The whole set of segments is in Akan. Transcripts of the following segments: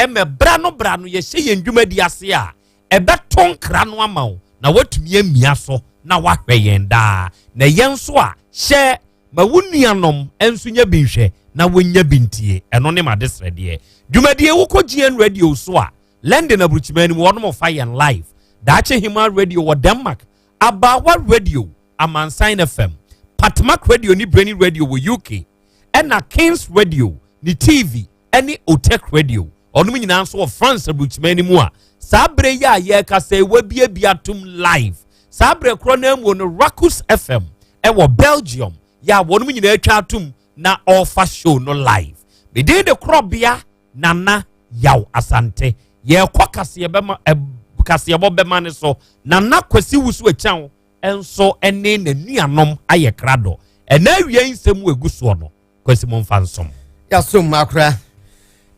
Ɛmɛ bra no bra no yɛhyɛ yɛn dwumadi ase a, ɛbɛto nkra no ama wo na woatumi amia so na woahwɛ yɛn daa. Na yɛn nso a, hyɛ ma wo nuanom nso nya bi nhwɛ na wɔnya bi ntie. Ɛno ne ma de srɛdeɛ dwumadie. Wokɔ GN Radio so a, London aburukyima anim, wɔnom fa yɛn live. Daakye Hima Radio wɔ Denmark, Abawa Radio, Amansan FM, Patmak Radio ne Brainy Radio wɔ UK, ɛna Kings Radio ne TV ɛne Otec Radio, ɔnom nyinaa nso wɔ France aburukyima anim a, saa bere yi a yɛrekasa yi, wabiabia atom live. Saa bere korɔ no amuo no, Rakus FM ɛwɔ Belgium yɛ a, wɔnom nyinaa atwa atom na ɔrefa show no live. Medin de Korɔbea Nana Yaw Asante. Yɛrekɔ kaseɛ bɛma ɛ kaseɛbɔ bɛma ne so. Nana Kwasi Wusu Akyɛw nso ne n'anuanom ayɛ krado. Ɛna awia yi, nsɛm egu soɔ no, Kwasi, mo mfa nsom. Yasom akora.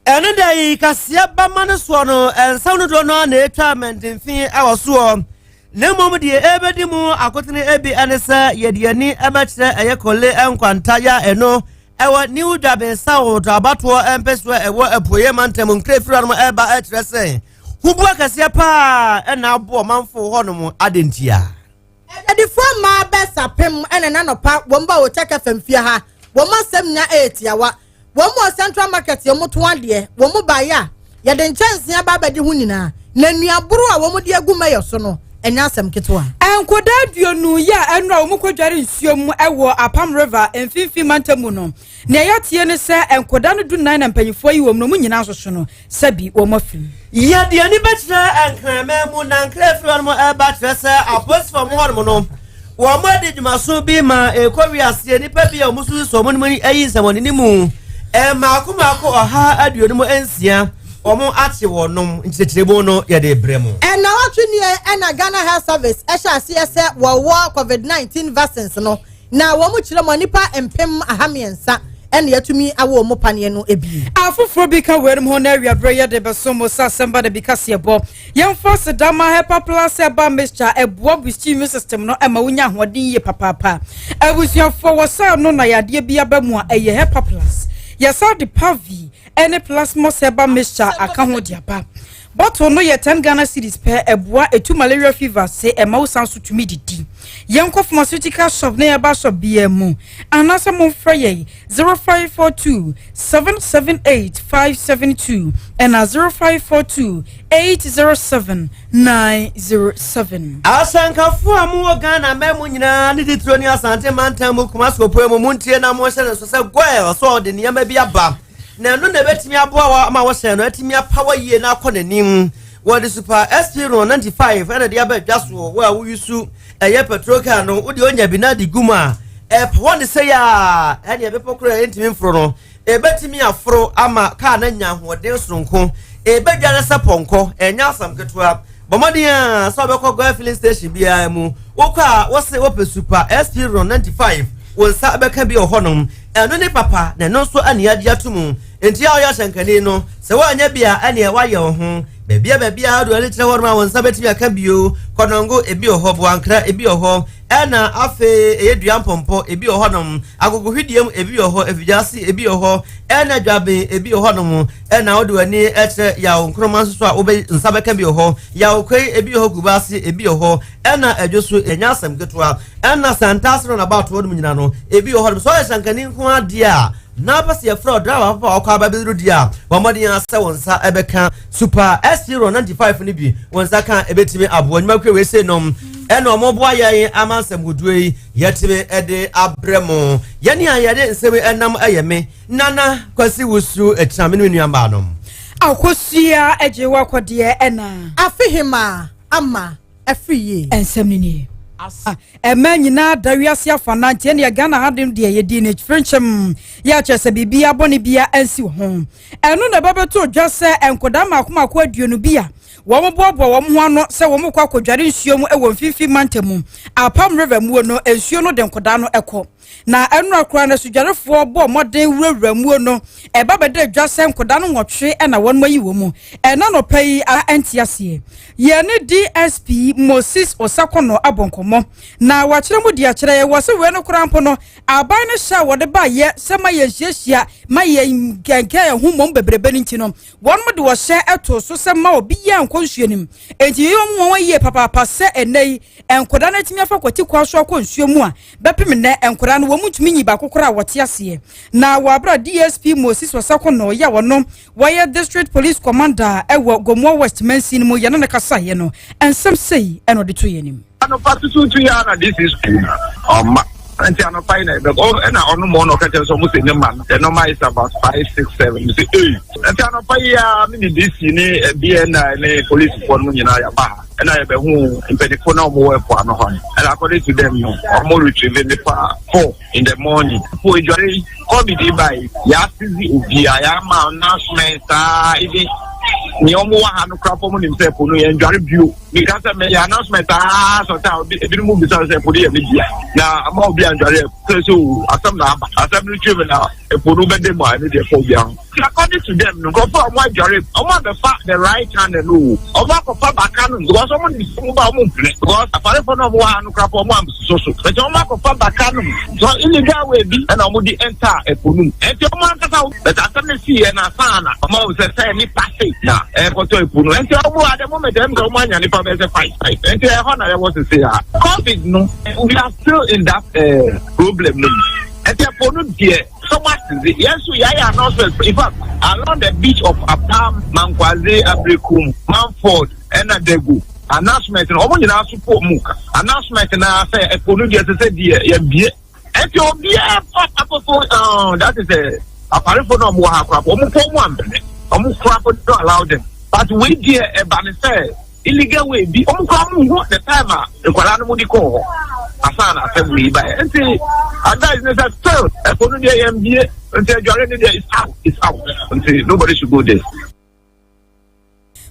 Ɛno da yi kaseɛ bɛma no soɔ no, nsɛm dodoɔ no a na ɛtwa mɛntemfe ɛwɔ soɔ, na mmom deɛ ɛbɛdi mu akotene ebi ɛne sɛ yɛde ani ɛbɛkyerɛ ɛyɛ Korle Nkwanta yɛ a ɛno ɛwɔ New Juaben South abatoɔ mpɛsoɔ ɛwɔ Apuoyɛ mantam. Nkira firi hɔnom ɛba ɛkyerɛ sɛ hubu akɛseɛ paa ɛna aboɔ ɔmanfo hɔnom adentia. Adwadifoɔ mmaa bɛsapem ɛna nanɔpa wɔn ba wɔ Kyɛkɛ fam fie ha. Wɔn asɛm nya ɛyɛ tiawa. Wɔn wɔ Central Market yɛn mo to adeɛ. Wɔn mo baeɛ a yɛde nkyɛnsee aba abɛgye ho nyinaa na nnuaboro a wɔn de agu mɛyɛ so no, ɛnyɛ asɛm ketewa. Nkwadaa 20 yi a ɛnora wɔn kɔdware nsuo mu wɔ Apam River mfimfini mantam mu no, nea yɛatie ne sɛ nkwadaa no 14 na mpanyinfoɔ yi wɔ mu no, wɔn nyinaa nso so no, sɛbi wɔn afiri. Yɛde ani bɛkyerɛ Nkraman mu, na nkra firi hɔnom ɛba kyerɛ sɛ apolisifoɔ mo hɔnom no, wɔn mo adi dwumaso bi ma ɛkɔ wiaseɛ nnipa bi a wɔn nso sɔ wɔn no ayi nsɛmɔne mu mmaako mmaako 156, wɔn akye wɔn nom. Nkyerɛkyerɛmu no yɛde brɛ mu. Ɛna wɔtwe nie ɛna Ghana Health Service ɛhyɛ aseɛ sɛ wɔwɔ COVID-19 vaccines no, na wɔn kyerɛ mu nipa 3,300 ɛna yɛtumi awɔ wɔn paneɛ no ebie. Afoforɔ bi ka wɛrem ho na awiaberɛ yɛde bɛso mo sɛ asɛm ba da bi kaseɛ bɔ. Yɛmfa sedama Hepa Plus ɛba mixture ɛboa boost immune system no, ɛma wonya ahoɔden yie papaapa. Abusuafoɔ, wɔ saa no na yadeɛ bi aba mu a, ɛyɛ Hepa Plus. Yɛsa de Pavi ɛne Plasmos herbal mixture aka ho de aba. Bottle no yɛ 10 Ghana cedis pɛ. Ɛboa etu malaria fever se ɛma wo san so tumi didi. Yɛnkɔ pharmaceutical shop na yɛba shop biara mu, anaasɛ momfrɛ yɛn 0542 778 572 ɛna 0542 807 907. Asankafoɔ a mowɔ Ghana mma mu nyinaa ne titiro ne Asante mantam mu, Kumasi Opoe mu, montie na monhyɛ ne so sɛ Goil sɛ ɔde nneɛma bi aba, na ɛno na ɛbɛtumi aboa wa ama wɔhyɛn no atumi apawa yie na akɔ n'anim. Wɔde Super SP no 95 ɛna de aba dwa soɔ. Wo a woyi su ɛyɛ petrol car no, wode onya bi na de gu mu a, ɛpawa ne sɛ yɛ a, ɛne ɛbɛpɔ koraa ɛntumi mforo no, ɛbɛtumi aforo ama kaa no anya ahoɔden soronko. Ɛbɛdwa no sɛ pɔnkɔ, ɛnyɛ asɛm ketewa. Bɔ mmɔden a sɛ wobɛkɔ Goil filling station biara mu. Wokɔ a, wose wopɛ Super SP Ron 95, wo nsa bɛka bi wɔ hɔnom. Ɛno ne papa na ɛno nso ane agye ato mu. Nti a ɔyɛ ahyɛnkani no, sɛ woanyɛ bi a, ɛneɛ woayɛ wo ho. Baabia baabia wode w'ani kyerɛ hɔnom a, wo nsa bɛtumi aka bio. Kɔnɔngo ebi wɔ hɔ, Boankra ebi wɔ hɔ, ɛna afei ɛyɛ Dua Mpɔmpɔ ebi wɔ hɔnom, Agogohwedeɛ mu ebi wɔ hɔ, Afigyase ebi wɔ hɔ, ɛna Dwaben ebi wɔ hɔnom, ɛna wode w'ani kyerɛ Yaw Nkroma nso so a, wobɛ nsa bɛka bi wɔ hɔ. Yaw Kwei ebi wɔ hɔ, Kubaase ebi wɔ hɔ, ɛna Ɛdwo so, ɛnyɛ asɛm ketewa, ɛna Santase no nabaatoɔ no mu nyina no ebi wɔ hɔnom. Sɛ ɔyɛ hyɛnkani nko adeɛ a na apɛ sɛ yɛfrɛ ɔdrawa papa a ɔkɔ aba bɛduru deɛ a, wɔn mmɔden a sɛ wɔn nsa ɛbɛka Super SP Ron 95 no bi, wɔn nsa ka, ɛbɛtumi aboa nnwuma kura wei sei nom. Ɛna wɔn boa yɛn ama nsɛmhoduro yi yɛtumi ɛde abrɛ mo. Yɛne a yɛde nsɛm ɛnam ɛyɛ me Nana Kwasi Wusu Akyina, me ne me nua mmaa nom. Akosua agye wakɔdeɛ ɛna. Afehema ama afiri yie. Nsɛm no nie. Ɛma nyinaa da wiase afa na nti ɛneɛ Ghana ha de deɛ yɛdi ne frenkyɛm yɛ akyerɛ sɛ biribiara bɔne bia ansi wɔ ho. Ɛno na ɛbɛbɛto dwa sɛ nkwadaa mmaako mmaako 20 bi a wɔn boaboa wɔn ho ano sɛ wɔn kɔ akɔdware nsuo mu wɔ mfimfini mantam mu Apam River muo no, nsuo no de nkwadaa no kɔ. Na ɛnora koraa no asudwarefoɔ bɔɔ mmɔden wurawura muo no, ɛba bɛda dwa sɛ nkwadaa no 8 ɛna wɔn ayi wɔ mu. Ɛna nɔpɛ yi a ɛnte aseɛ. Yɛne DSP Moses Osakono abɔ nkɔmmɔ na wakyerɛ mu di akyerɛ yɛ wɔ sɛ wei no koraa mpo no, aban no hyɛ a wɔde baayɛ sɛ ma yɛn hyiahyia ma yɛn nkɛnkɛn ɛho mmom bebrebe no nti no, wɔn mo de wɔhyɛ ɛto so sɛ ma obi yɛ nkɔ nsuo nim. Enti yɛn mu wɔn yie papaapa sɛ ɛnɛ yi nkwadaa no atumi afa kwati kwan so akɔ nsuo mu a, bɛpem nnɛ nkwadaa no wɔn mu ntumi nyi baako koraa a wɔte aseɛ. Na wɔabra DSP Moses Osakono yɛ a wɔno wɔyɛ District Police Commander ɛwɔ Gomoa West mansin mu, yɛne ne kasaeɛ no, nsɛm sei ɛna ɔde to yɛn anim. Anɔpa tututu yi ara na DC school na ɔma nti anɔpa yi na ɛbɛ ɛna ɔno mo na ɔka kyerɛ sɛ ɔmo sɛ ne ma no, the normal is about 5, 6, 7. Sɛ ee, nti anɔpa yi ara mi ni DC ne BNI ne polisifoɔ no nyinaa yaba ha, ɛna yɛbɛhu mpanyinfoɔ na ɔmo wɔ ɛpo ano hɔ no. Ɛna according to them no, ɔmo retrieve nipa 4 in the morning. Po edware yi, COVID yi ba yi, yɛasisi obiara, yɛama announcement saa, even nea ɔmo wɔ ha no kora fɔm nim sɛ po no yɛn dware bio. Mika sɛ mɛyɛ announcement aa sɔta ebinom bisa sɛ po no yɛ me dea na ama obi andware sɛ so asɛm na aba, asɛm no twɛ mu na epo no bɛde mu a, ɛno deɛ fɔ obi ho. According to them no, nkurɔfoɔ a ɔmo adware, ɔmo abɛfa the right hand no o, ɔmo akɔfa baka no because ɔmo de ɔmo ba ɔmo mpene because afarefoɔ no a ɔmo wɔ ha no kora fɔ ɔmo amsoso so, nti ɔmo akɔfa baka no so illegal way bi ɛna ɔmo de enter ɛpo no mu. Nti ɔmo ankasa bɛtɛ asɛm no si yɛ na asan na ɔmo ahu sɛ nipa se na ɛkɔtɔ ɛpo no. Nti ɔmo at the moment ɛmu sɛ ɔmo anya nipa bɛyɛ sɛ 5 5. Nti ɛhɔ na yɛwɔ sese a COVID no, we are still in that problem no mu. Nti ɛpo no deɛ, sɔmɔ asese yɛn nso yɛayɛ announcement. In fact, along the beach of Apam, Mankwaze, Abrekum, Manford ɛna Dago, announcement no ɔmo nyinaa so po mu announcement na sɛ ɛpo no deɛ sɛ deɛ yɛbie. Ɛnti obiara fa akɔfo that is ɛ aparefo na ɔmo wɔ ha koraa, ɔmo pɔ ɔmo ampene, ɔmo koraa don't allow them. But wei deɛ, ɛba ne sɛ illegal way bi, ɔmo koraa ɔmo hu the time a nkwadaa no mo de kɔɔ hɔ asan na asɛm wei ba yɛ. Nti advice ne sɛ still ɛpo no deɛ yɛn bie, nti adware no deɛ is out, is out, nti nobody should go there.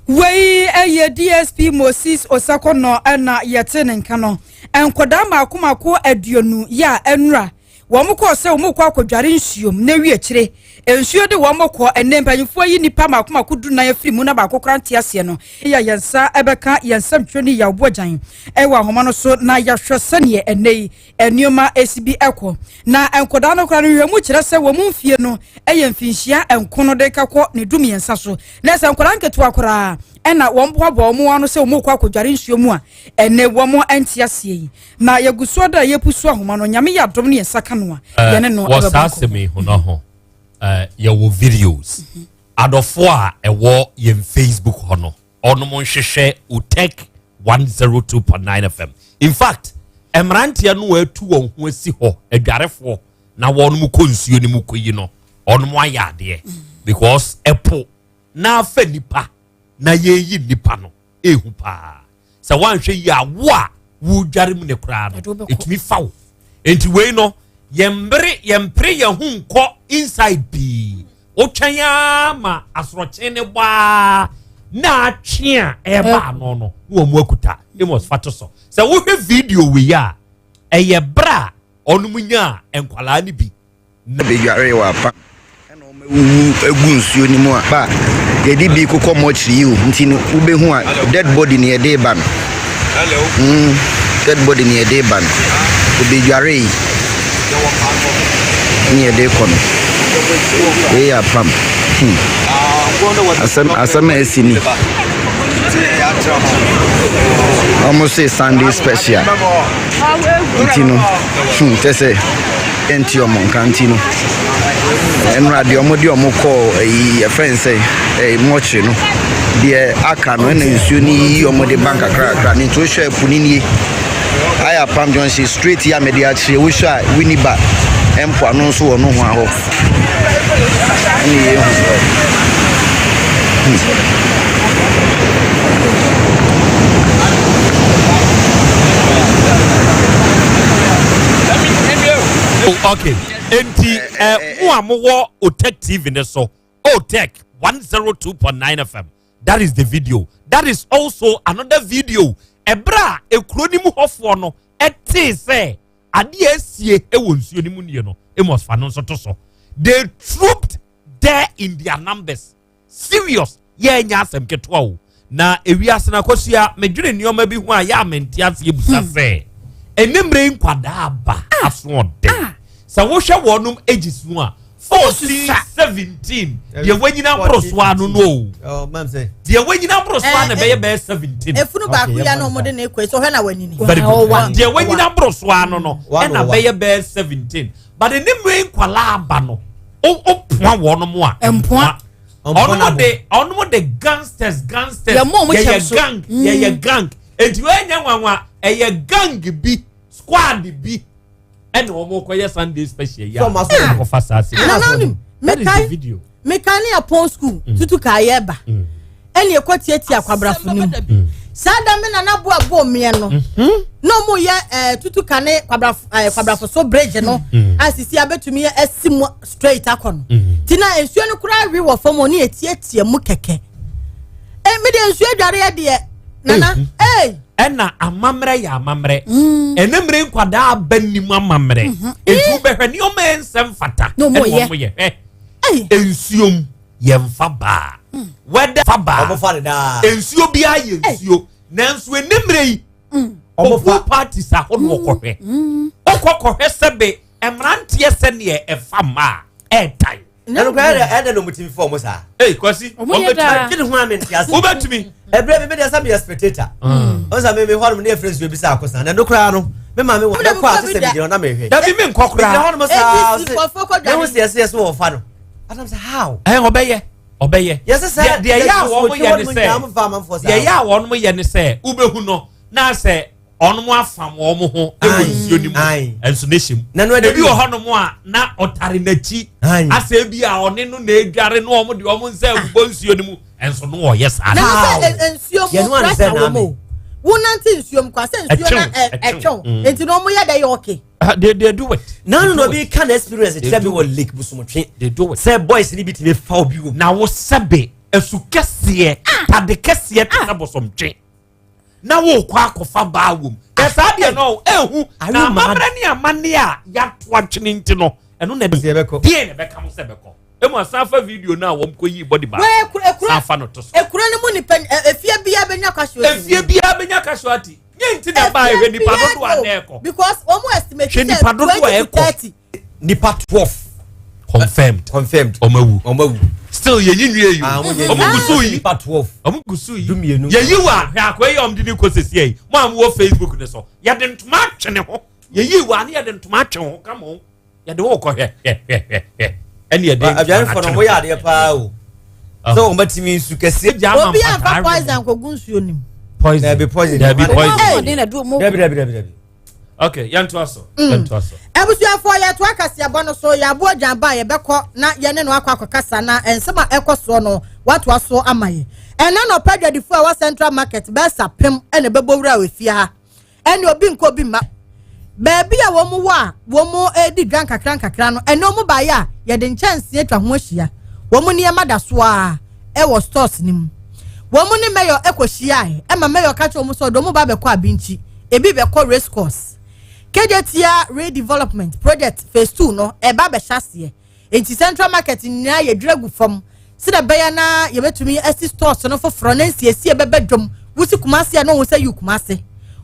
Wei ɛyɛ DSP Moses Osakono ɛna yɛte ne nka no. Nkwadaa mako mako 20 yɛ a ɛnura wɔn kɔɔ sɛ wɔn kɔ akɔdware nsuom na ewi akyire nsuo de wɔn kɔ. Ɛnɛ mpanyinfoɔ yi nipa mako mako 14 afiri mu na baako kora nte aseɛ no. Yɛ yɛn nsa ɛbɛka yɛn nsɛm twerɛ ne yɛ ɔbɔ ɛwɔ ahoma no so na yɛahwɛ sɛneɛ ɛnɛ yi nneɛma esi bi ɛkɔ. Na nkwadaa no koraa no, hwehwɛ mu kyerɛ sɛ wɔn mu mfie no ɛyɛ mfinhyia 9 no de kakɔ ne 13 so, na sɛ nkwadaa nketewa koraa ɛna wɔn boaboa wɔn ano sɛ wɔn kɔ akɔdware nsuo mu a, ɛnɛ wɔn nte aseɛ yi. Na yɛgu so da yɛpu so ahoma no, Nyame yɛ adom ne yɛn nsa ka no a, yɛne no wɔ saa asɛm yi ho no ho, yɛwɔ videos. Adɔfoɔ a ɛwɔ yɛn Facebook hɔ no, ɔnom nhwehwɛ Otec 102.9 FM. In fact, mmeranteɛ no wɔatu wɔn ho asi hɔ adwarefoɔ na wɔn kɔ nsuo no mu kɔ yi no, ɔnom ayɛ adeɛ because ɛpo na afa nipa na yɛyi nipa no ehu paa sɛ wanhwɛ yi a, wo a wodware mu ne koraa no, ɛtumi fa wo. Nti wei no, yɛmbere yɛmpere yɛn ho nkɔ inside pii. Wotwɛn ara ma asorɔkye ne baa na atwe a ɛreba ano no na wɔn mu akuta. Amos fa to so sɛ wohwɛ video wei a, ɛyɛ berɛ a ɔnom nyaa nkwalaa no bi. Bɛdware wɔ Apa ɛna ɔmawuwu agu nsuo no mu a ba yɛde bi kokɔ mɔkyere yi o. Nti no wobɛhu a, dead body ne yɛde ba no, dead body ne yɛde ba no. Obɛdware yi ne yɛde kɔ no. Wei yɛ Apam. Asɛm a ɛsi ni, ɔmo se Sunday special nti no, kyɛ sɛ ɛnti ɔmo nka. Nti no ɛnura deɛ ɔmo de ɔmo kɔɔ ɛyi yɛfrɛ n sɛ ɛyi mɔkyere no deɛ aka no, ɛna nsuo no yiyi ɔmo de ba nkakrakra ne. Nti wohwɛ ɛpo ne nie ayɛ Apam Junction straight yi a mɛde akyerɛ. Wohwɛ a, Winneba mpoano nso wɔ nohoa hɔ ɛne yɛhu. Oh, okay, enti mo a mowɔ Otec TV ne so, Otec 102.9 FM, that is the video. That is also another video ɛberɛ a ekuro no mu hɔfoɔ no ɛtee sɛ Adeɛ asie wɔ nsuo no mu nie no, Amos fa no nso to so. They trooped there in their numbers. Serious, yɛnyɛ asɛm ketewa o. Na ewiase no akɔsua, medwene nneɛma bi ho a yɛ a mente aseɛ busa hmm. sɛ, ɛne mmerɛ nkwadaa aba ah. asoɔden. Ah. Sɛ wohwɛ wɔnom ages no a, 14 17 deɛ wanyina aboro so ano no o oh, deɛ wanyina aboro so ano eh, eh. bɛyɛ bɛyɛ 17 efunu baako ya na wɔde ne kɔ so hwɛ na wanyini very good deɛ wanyina aboro so ano no ɛna bɛyɛ bɛyɛ 17 but ne mmerɛ nkwalaa aba no o poa wɔn mo a mpoa ɔnom de ɔnom de gangsters gangsters yɛyɛ gang yɛyɛ gang eti wɔnyɛ nwanwa ɛyɛ gang bi squad bi ɛna wɔn kɔ yɛ Sunday special yi a akɔfa saa se. Nananim mekae mekae ne apɔn school mm. tutu kaa yɛ ba mm. ɛna ekɔ tietia kwabrafo no mu mm. saa da me nana bo abo mmeɛ no mm-hmm. na ɔmo yɛ ɛɛ tutu ka ne kwabrafo ɛɛ kwabrafo so bridge no a sisi abɛtumi asi mu straight akɔ no ti na nsuo no koraa wi wɔ fam ɔne etietie mu kɛkɛ ɛ mi de nsuo adware yɛ deɛ nana ee. Ɛna amammerɛ yɛ amammerɛ mm. Ɛne mmerɛ nkwadaa aba nim amammerɛ mm-hmm. Etu bɛhwɛ nneɛma yɛ nsɛm fata ɛna wɔn yɛ hwɛ nsuom yɛnfa baa mm. wɛdɛ fa baa nsuo biara yɛ nsuo nanso ɛne mmerɛ yi mm. ɔmo parties ahodoɔ kɔhwɛ ɔkɔ kɔhwɛ sɛbe mmeranteɛ sɛneɛ ɛfa mmaa ɛɛtan. Ɛno koraa ɛdɛ ɛdɛ na ɔmo timi fɔ ɔmo saa. Ee Kwasi ɔmo yɛ daa ɛdwene ho a mi nti ase. Wobɛtumi. Ɛbrɛ mi mi deɛ sɛ mi yɛ spectator. Ɔn sɛ mi mi hɔ nom ne yɛ fɛ nsuo bi sɛ akosan na ɛno koraa no mi maame wɔ bɛ kɔ a sɛ mi gyina hɔ na mi hwɛ. Dabi mi nkɔ koraa. Mi gyina hɔ nom saa ɔsɛ mi ho sɛ yɛsɛ yɛsɛ wɔ fa no. Adam sɛ how. Ɛ ɔbɛyɛ ɔbɛyɛ. Yɛsɛ sɛ deɛ yɛ a wɔn yɛ ne sɛ deɛ yɛ a wɔn yɛ ne sɛ wobɛhu no na sɛ ɔnom afam wɔn ho wɔ nsuo no mu nso ne hyɛ mu ebi wɔ hɔnom a na ɔtare n'akyi asɛ ebi a ɔne no na edware na wɔn de wɔn nsa abobɔ nsuo no mu nso no ɔyɛ saa. Na sɛ nsuo mu pressure wɔ mu wonante nsuo mu kwa sɛ nsuo na ɛtwɛw mm. nti na wɔn yɛ dɛ yɛ ɔke. Ah, they do it. Nanu na obi ka na experience kyerɛ mi wɔ Lake Busumutwe. They do it. Sɛ boys ni bi ti mi fa obi wɔ. Na wo sɛbe esu kɛseɛ ah. tade kɛseɛ te sɛ bosomtwe. Na wokɔ akɔfa baa wom ɛ saa deɛ no ɛhu na amammerɛ ne amanneɛ a yɛato atwene nti no ɛno na deɛ na ɛbɛka ho sɛ bɛkɔ emu asan fa video no a wɔn kɔ yi body bag san fa no to so. Ekuro no mu nipa efie biara benya casualty. Efie biara benya casualty nye nti na ɛbaa ehwɛ nipa dodo a na ɛkɔ. Because wɔn estimate sɛ 20 to 30. Nipa 12. Confirmed. Confirmed. Ɔmo awu. Ɔmo awu. Still yɛnyi nwie yi. Ɔmo gusu yi. Nipa 12. Ɔmo gusu yi. 12. Yɛyi wa hwɛ akɔ yi ɔmo de ne kɔ sisi yi. Mo a mo wɔ Facebook ne so. Yɛde ntoma atwe ne ho. Yɛyi wa ne yɛde ntoma atwe ho kama ho. Yɛde wo kɔ hwɛ hwɛ hwɛ hwɛ hwɛ. Ɛne yɛde ntoma atwe ne ho. Aduanefo no wɔyɛ adeɛ paa o. Sɛ wɔn bɛtumi nsu kɛseɛ. Obi anfa poison kɔ gu nsuo nim. Poison. Dabi poison. Dabi poison. Dabi dabi dabi dabi. Okay, yɛntoa so. Mm. Yɛntoa so. Abusuafoɔ yɛtoa kaseɛbɔ no so yɛaboa dwanba a yɛbɛkɔ na yɛne no akɔ akɔkasa na nsɛm a ɛkɔ soɔ no watoa so ama yɛ. Ɛna nɔpa adwadifoɔ a ɛwɔ Central Market bɛsa pem ɛna ɛbɛbɔ wura wɔ efie ha. Ɛne obi nkɔ obi mma. Baabi a wɔn wɔ a wɔn redi dwa nkakra nkakra no ɛne wɔn baeɛ a yɛde nkyɛnsee atwa ho ahyia. Wɔn nneɛma da so ara ɛwɔ stores no mu. Wɔn ne mayor ɛkɔhyiaeɛ ɛma mayor ka kyerɛ wɔn sɛ ɔde wɔn ba abɛkɔ Abinkyi. Ebi bɛkɔ race course. Kejetia redevelopment project phase 2 no ɛba bɛhyɛ aseɛ. Nti Central Market nyinaa yɛdwira gu fam sɛdeɛ ɛbɛyɛ na yɛbɛtumi asi stores no foforɔ na nsiesie bɛbɛ dwom. Wosi Kumase a na wɔn sɛ yi Kumase.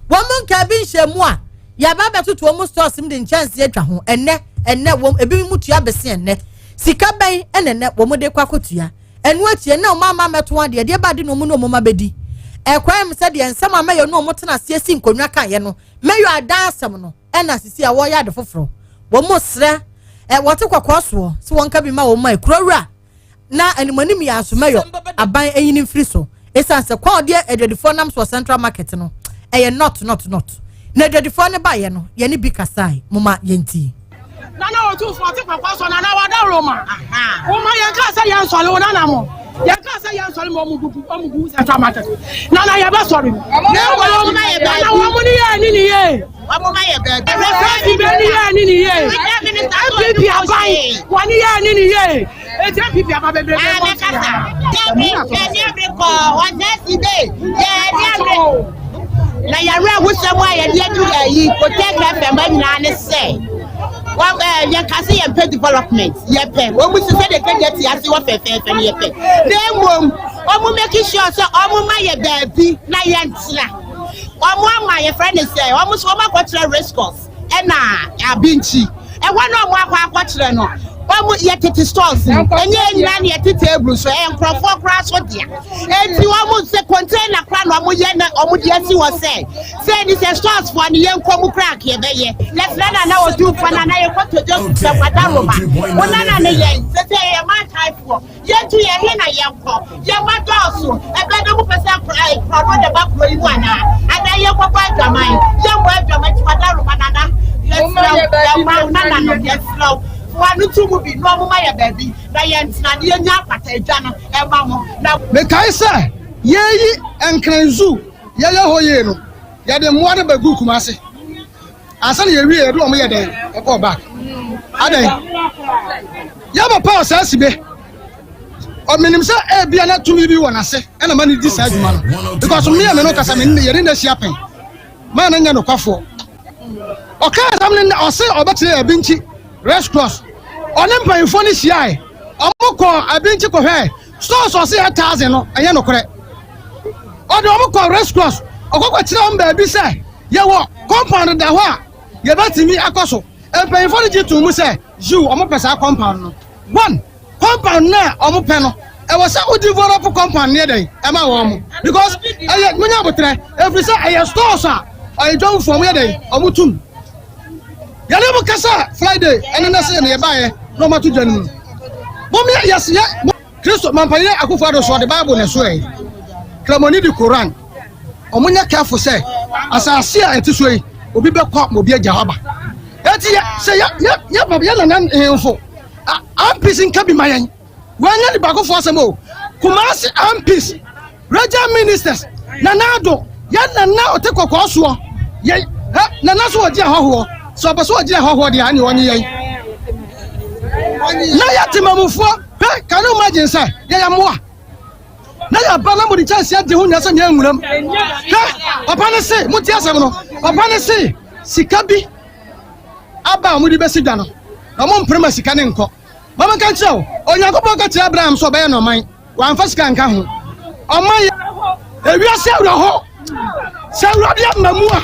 Wɔn mu nkaa bi nhyɛ mu a yɛaba abɛtoto wɔn stores mu de nkyɛnsee atwa ho. Ɛnɛ ɛnɛ wɔn ebi mu tua bese ɛnɛ. Sika bɛn ɛna ɛnɛ wɔn de kɔ akɔtua. Ɛno akyi ɛnna wɔn ama mmɛto adeɛ deɛ ba de na wɔn ne wɔn mma bɛdi. Ɛkwan mu sɛ deɛ nsɛm a mɛyɔ ne wɔn tena aseɛ si nkonnwa kaeɛ no, mɛyɔ adan asɛm no ɛna sisi a wɔreyɛ ade foforɔ. Wɔn srɛ ɛ wɔte kɔkɔɔ soɔ sɛ wɔn ka bi ma wɔn mma ekuro wura na animanim yɛ aso mɛyɔ aban ɛnyini mfiri so. Esan sɛ kwan ɔdeɛ adwadifoɔ nam so wɔ Central Market no ɛyɛ not not not. Na adwadifoɔ no baeɛ no yɛne bi kasae moma yɛntie. Nana Otumfoɔ ɔte kɔkɔɔ so nana wada Roma. Woma yɛn kaa sɛ yɛn sɔre wo nana mo. Yɛn kaa sɛ yɛn sɔre ma ɔmo bubu ɔmo bu Central Market. Nana yɛ bɛ sɔre. Na mmom nana wɔn ni yɛ ni ni yie. Wɔsɛ bɛ ni yɛ ni ni yie. NPP aban wɔn ni yɛ ni ni yie. Eti NPP aba bebrebe bɔ nti ya. Yɛ ni abiri kɔ wɔsɛ si de yɛ ni abiri. yɛn awerɛhosɛm a yɛde adu ayi Otec FM nyinaa ne sɛ wɔn ɛɛ yɛn kase yɛn pɛ development yɛpɛ wɔn mu sisɛ de kɛnyɛ ti ase wɔ fɛfɛɛfɛ no yɛpɛ na emom wɔn make sure sɛ wɔn ma yɛ baabi na yɛn tena wɔn ama yɛfrɛ ne sɛ wɔn nso wɔn akɔkyerɛ race course ɛna Abinkyi ɛhɔ na wɔn akɔ akɔkyerɛ no wɔn yɛ tete stores no ɛnyɛ nyinaa na yɛte table so ɛyɛ nkurɔfoɔ koraa so dea eti wɔn sɛ container koraa na wɔn yɛ na wɔn de asi hɔ sɛ sɛ ni sɛ stores foɔ no yɛn nkɔ mu koraa keɛ bɛyɛ yɛsrɛ na na wɔtu fo na na yɛ kɔtɔ gye sɛ kwada roma wɔn nana ne yɛn sɛ sɛ yɛ mantanfoɔ yɛtu yɛn he na yɛn kɔ yɛn ma dɔɔso ɛbɛ de mo pɛ sɛ korɔ no de ba kuro yi mu anaa anaa yɛn kɔ bɔ adwaman yɛn bɔ adwaman ti kwada roma nana yɛsrɛ yɛn ma nana no yɛsrɛ wa no tu mu bi na ɔmo ma yɛ baabi na yɛn tena ne yɛn nya apata adwa no ɛma mo na. Mekae sɛ yɛyi Nkran Zoo yɛyɛ hɔ yie no, yɛde mmoa no bɛgu Kumase ansa na yɛwie yɛde wɔn yɛ dɛn ɛkɔɔ back adɛn yɛ papa ɔsaa sibe ɔmenim sɛ ebia na tumi bi wɔ n'ase ɛna ma ne di saa adwuma no because mmea me no kasa me ne yɛne n'ahyia pɛn maa no nyɛ nokwafoɔ ɔkaa asɛm no ɔse ɔbɛkyerɛ Abinkyi Race Cross ɔne mpanyinfoɔ no hyiae ɔmo kɔ Abinkyi kɔhwɛ stores ɔse yɛ 1,000 no ɛnyɛ nokorɛ ɔde ɔmo kɔ Race Cross ɔkɔkɔ kyerɛ ɔmo baabi sɛ yɛwɔ compound da hɔ a yɛbɛtumi akɔ so mpanyinfoɔ no gye to mu sɛ yiw ɔmo pɛ saa compound no one compound na ɔmo pɛ no ɛwɔ sɛ o develop compound ne yɛ dɛn ɛma wɔn mo because ɛyɛ munya abotire efiri sɛ ɛyɛ stores a ɔyɛ dwamfoɔ ɔmo yɛ dɛn ɔmo tum yɛne mo kasa Friday ɛne ne sɛ ne yɛbaeɛ na ɔmo ato dwa no mu mo yɛ yɛs yɛ Kristo mampanyin Akufo Ado so ɔde Bible na ɛso yɛ Kramoni di Koran ɔmo nyɛ careful sɛ asase a ɛte so yi obi bɛkɔ ma obi agya hɔ aba eti yɛ sɛ yɛ yɛ yɛ yɛ nana nhemfo MPs nka bi ma yɛn wɔnyɛ nipa akofo asɛm o Kumasi MPs, regional ministers, Nana Ado yɛ nana ɔte kɔkɔɔ soɔ yɛ ɛ nana so ɔgye ahɔhoɔ sɛ ɔpɛ so ɔgye ahɔhoɔ deɛ ɛne ɔnye yɛn na yɛ temamufoɔ hɛ. Can you imagine sɛ yɛyɛ mmoa na yɛba na mode kyɛnse adi ho nyɛ sɛ nyɛ nwuram hwɛ papa ne se mote asɛm no papa ne se sika bi aba a mode bɛsi dwa no na mo mpere ma sika ne nkɔ mama nka nkyerɛ wo Onyankopɔn ka kyerɛ Abraham sɛ ɔbɛyɛ no ɔman wamfa sika nka ho ɔman yɛ ewiase awerɛho sɛ Awurade ama mu a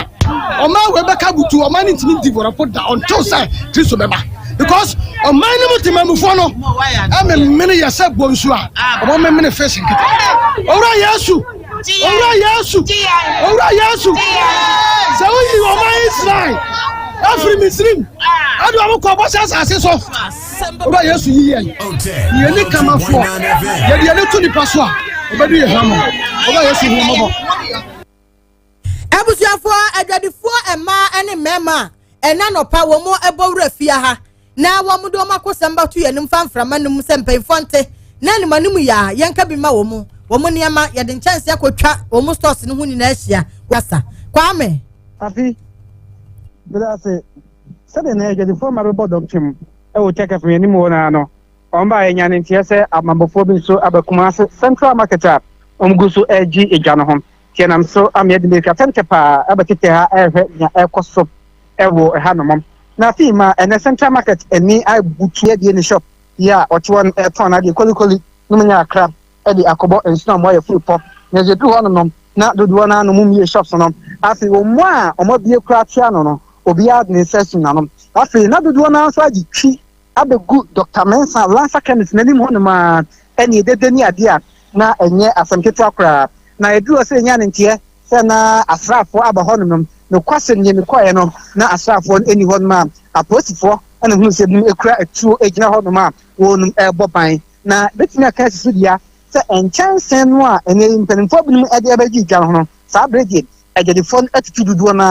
ɔman wei bɛka butu ɔman no ntumi develop da until sɛ Kristo bɛba because ɔman no mu temamufoɔ no ɛmemene yɛ sɛ bonsu a ɔmɔ memene fish nkete. Owura Yesu, Owura Yesu, Owura Yesu, sɛ woyi ɔman Israel afiri Misrim ɛde ɔmo kɔ bɔhyɛ asase so owura Yesu yi yɛn yɛni kamafoɔ yɛde yɛne to nipa so a ɔbɛdu yɛ hwamɔ. Owura Yesu hu mmɔbɔ. Abusuafoɔ, adwadifoɔ mmaa ne mmarima a ɛna nɔpa wɔn mo bɔ wura fie ha na wɔn de wɔn akosɛm bɛto yɛn anim fa mframa no mu sɛ mpanyinfoɔ nte na anim anim yɛ a yɛnka bi ma wɔn mu wɔn nneɛma yɛde nkyɛnse akɔtwa wɔn mu stores no ho nyinaa ahyia kasa Kwame. Afi bere ase sɛdeɛ na adwadifoɔ mma bɛbɔ dɔm wɔ Kyɛkɛfo yɛn anim hɔ naa no wɔn ba yɛnya ne nteɛ sɛ amabɔfoɔ bi nso aba Kumase Central Market a wɔn gu so regye edwa no ho tiɛ nam so ama yɛde mirika tɛntɛ paa ɛbɛtete ha ɛrehwɛ nea ɛrekɔ so ɛwɔ ha nom na afei ma ɛnɛ Central Market ani abutu yɛdeɛ ne shop yi a ɔte hɔ no ɛtɔn n'adeɛ kolikoli no mu nya akra ɛde akɔbɔ nsuo a wɔayɛ firi pɔ na ɛdze duru hɔ nom na dodoɔ no ano mu mmie shops no afei wɔn mu a wɔn abie kura ate ano no obiara de ne nsa sum n'ano afei na dodoɔ no nso agye twi abɛgu Dr Mensa Lansa Chemist n'anim hɔnom a ɛne edede ne adeɛ a na ɛnyɛ asɛm ketewa koraa na eduru hɔ sɛ enya ne nteɛ sɛ na asraafoɔ aba hɔnom no nokwasɛm nie mekɔɛ no na asraafoɔ no ɛni hɔnom a apolisifoɔ ɛna hunu sɛ binom ekura atuo egyina hɔnom a wɔnom ɛrebɔ ban na betumi aka asi so dua sɛ nkyɛnsee no a ɛnɛ yi mpanimfoɔ binom ɛde ɛbɛgye dwa no ho no saa bere deɛ adwadifoɔ no atutu dodoɔ no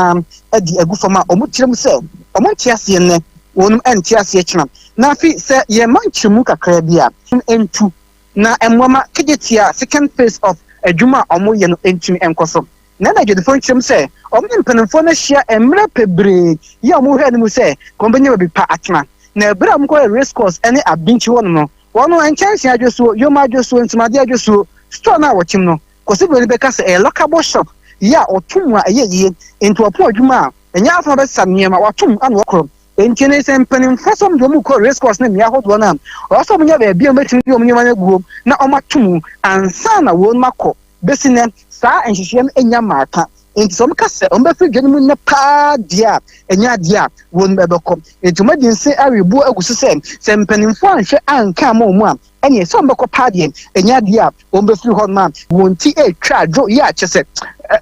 ara de agu fam a wɔn kyerɛ mu sɛ wɔn nte aseɛ nnɛ wɔn nte aseɛ kyena na afei sɛ yɛma nkyerɛmu kakra bi a ntu na mmoama Kejetia second phase of adwuma a wɔyɛ no ntumi nkɔ so na na adwadifoɔ nkyerɛm sɛ wɔn ne mpanimfoɔ no ahyia mmerɛ pɛbree yi a wɔhwɛ anim sɛ wɔn bɛnya baabi pa atena na ɛberɛ a wɔkɔyɛ race course ne Abinkyi hɔ no wɔn nkyɛnsee adwosuo yoma adwosuo ntomadeɛ adwosuo store no a wɔkyim no Kwasi Buroni bɛka sɛ ɛyɛ lockable shop. yɛ a ɔto mu a ɛyɛ yie. Enti wɔpɔn adwuma a, ɛnyɛ afei na wɔbɛsesa nneɛma, wɔato mu ana wɔkorɔ. Enti ne sɛ mpanimfoɔ sɛ wɔde wɔn kɔ race course ne mmea ahodoɔ no a, ɔwɔ sɛ wɔnya baabi a wɔbɛtumi de wɔn nneɛma no aguo na wɔato mu ansa na wɔn akɔ. Bɛsi nnɛ, saa nhyehyɛeɛ no nnya mmaa ka. Enti sɛ wɔka sɛ wɔbɛfiri dwa no mu nnɛ paa deɛ a, ɛnyɛ adeɛ a wɔn bɛkɔ. Enti wɔadi nse awebuo agu so sɛ, sɛ mpanimfoɔ anhwɛ anka amma wɔn a, ɛnneɛ sɛ wɔbɛkɔ paa deɛ, ɛnyɛ adeɛ a wɔbɛfiri hɔnom a wɔn ti retwa adwo yɛ a kyɛ sɛ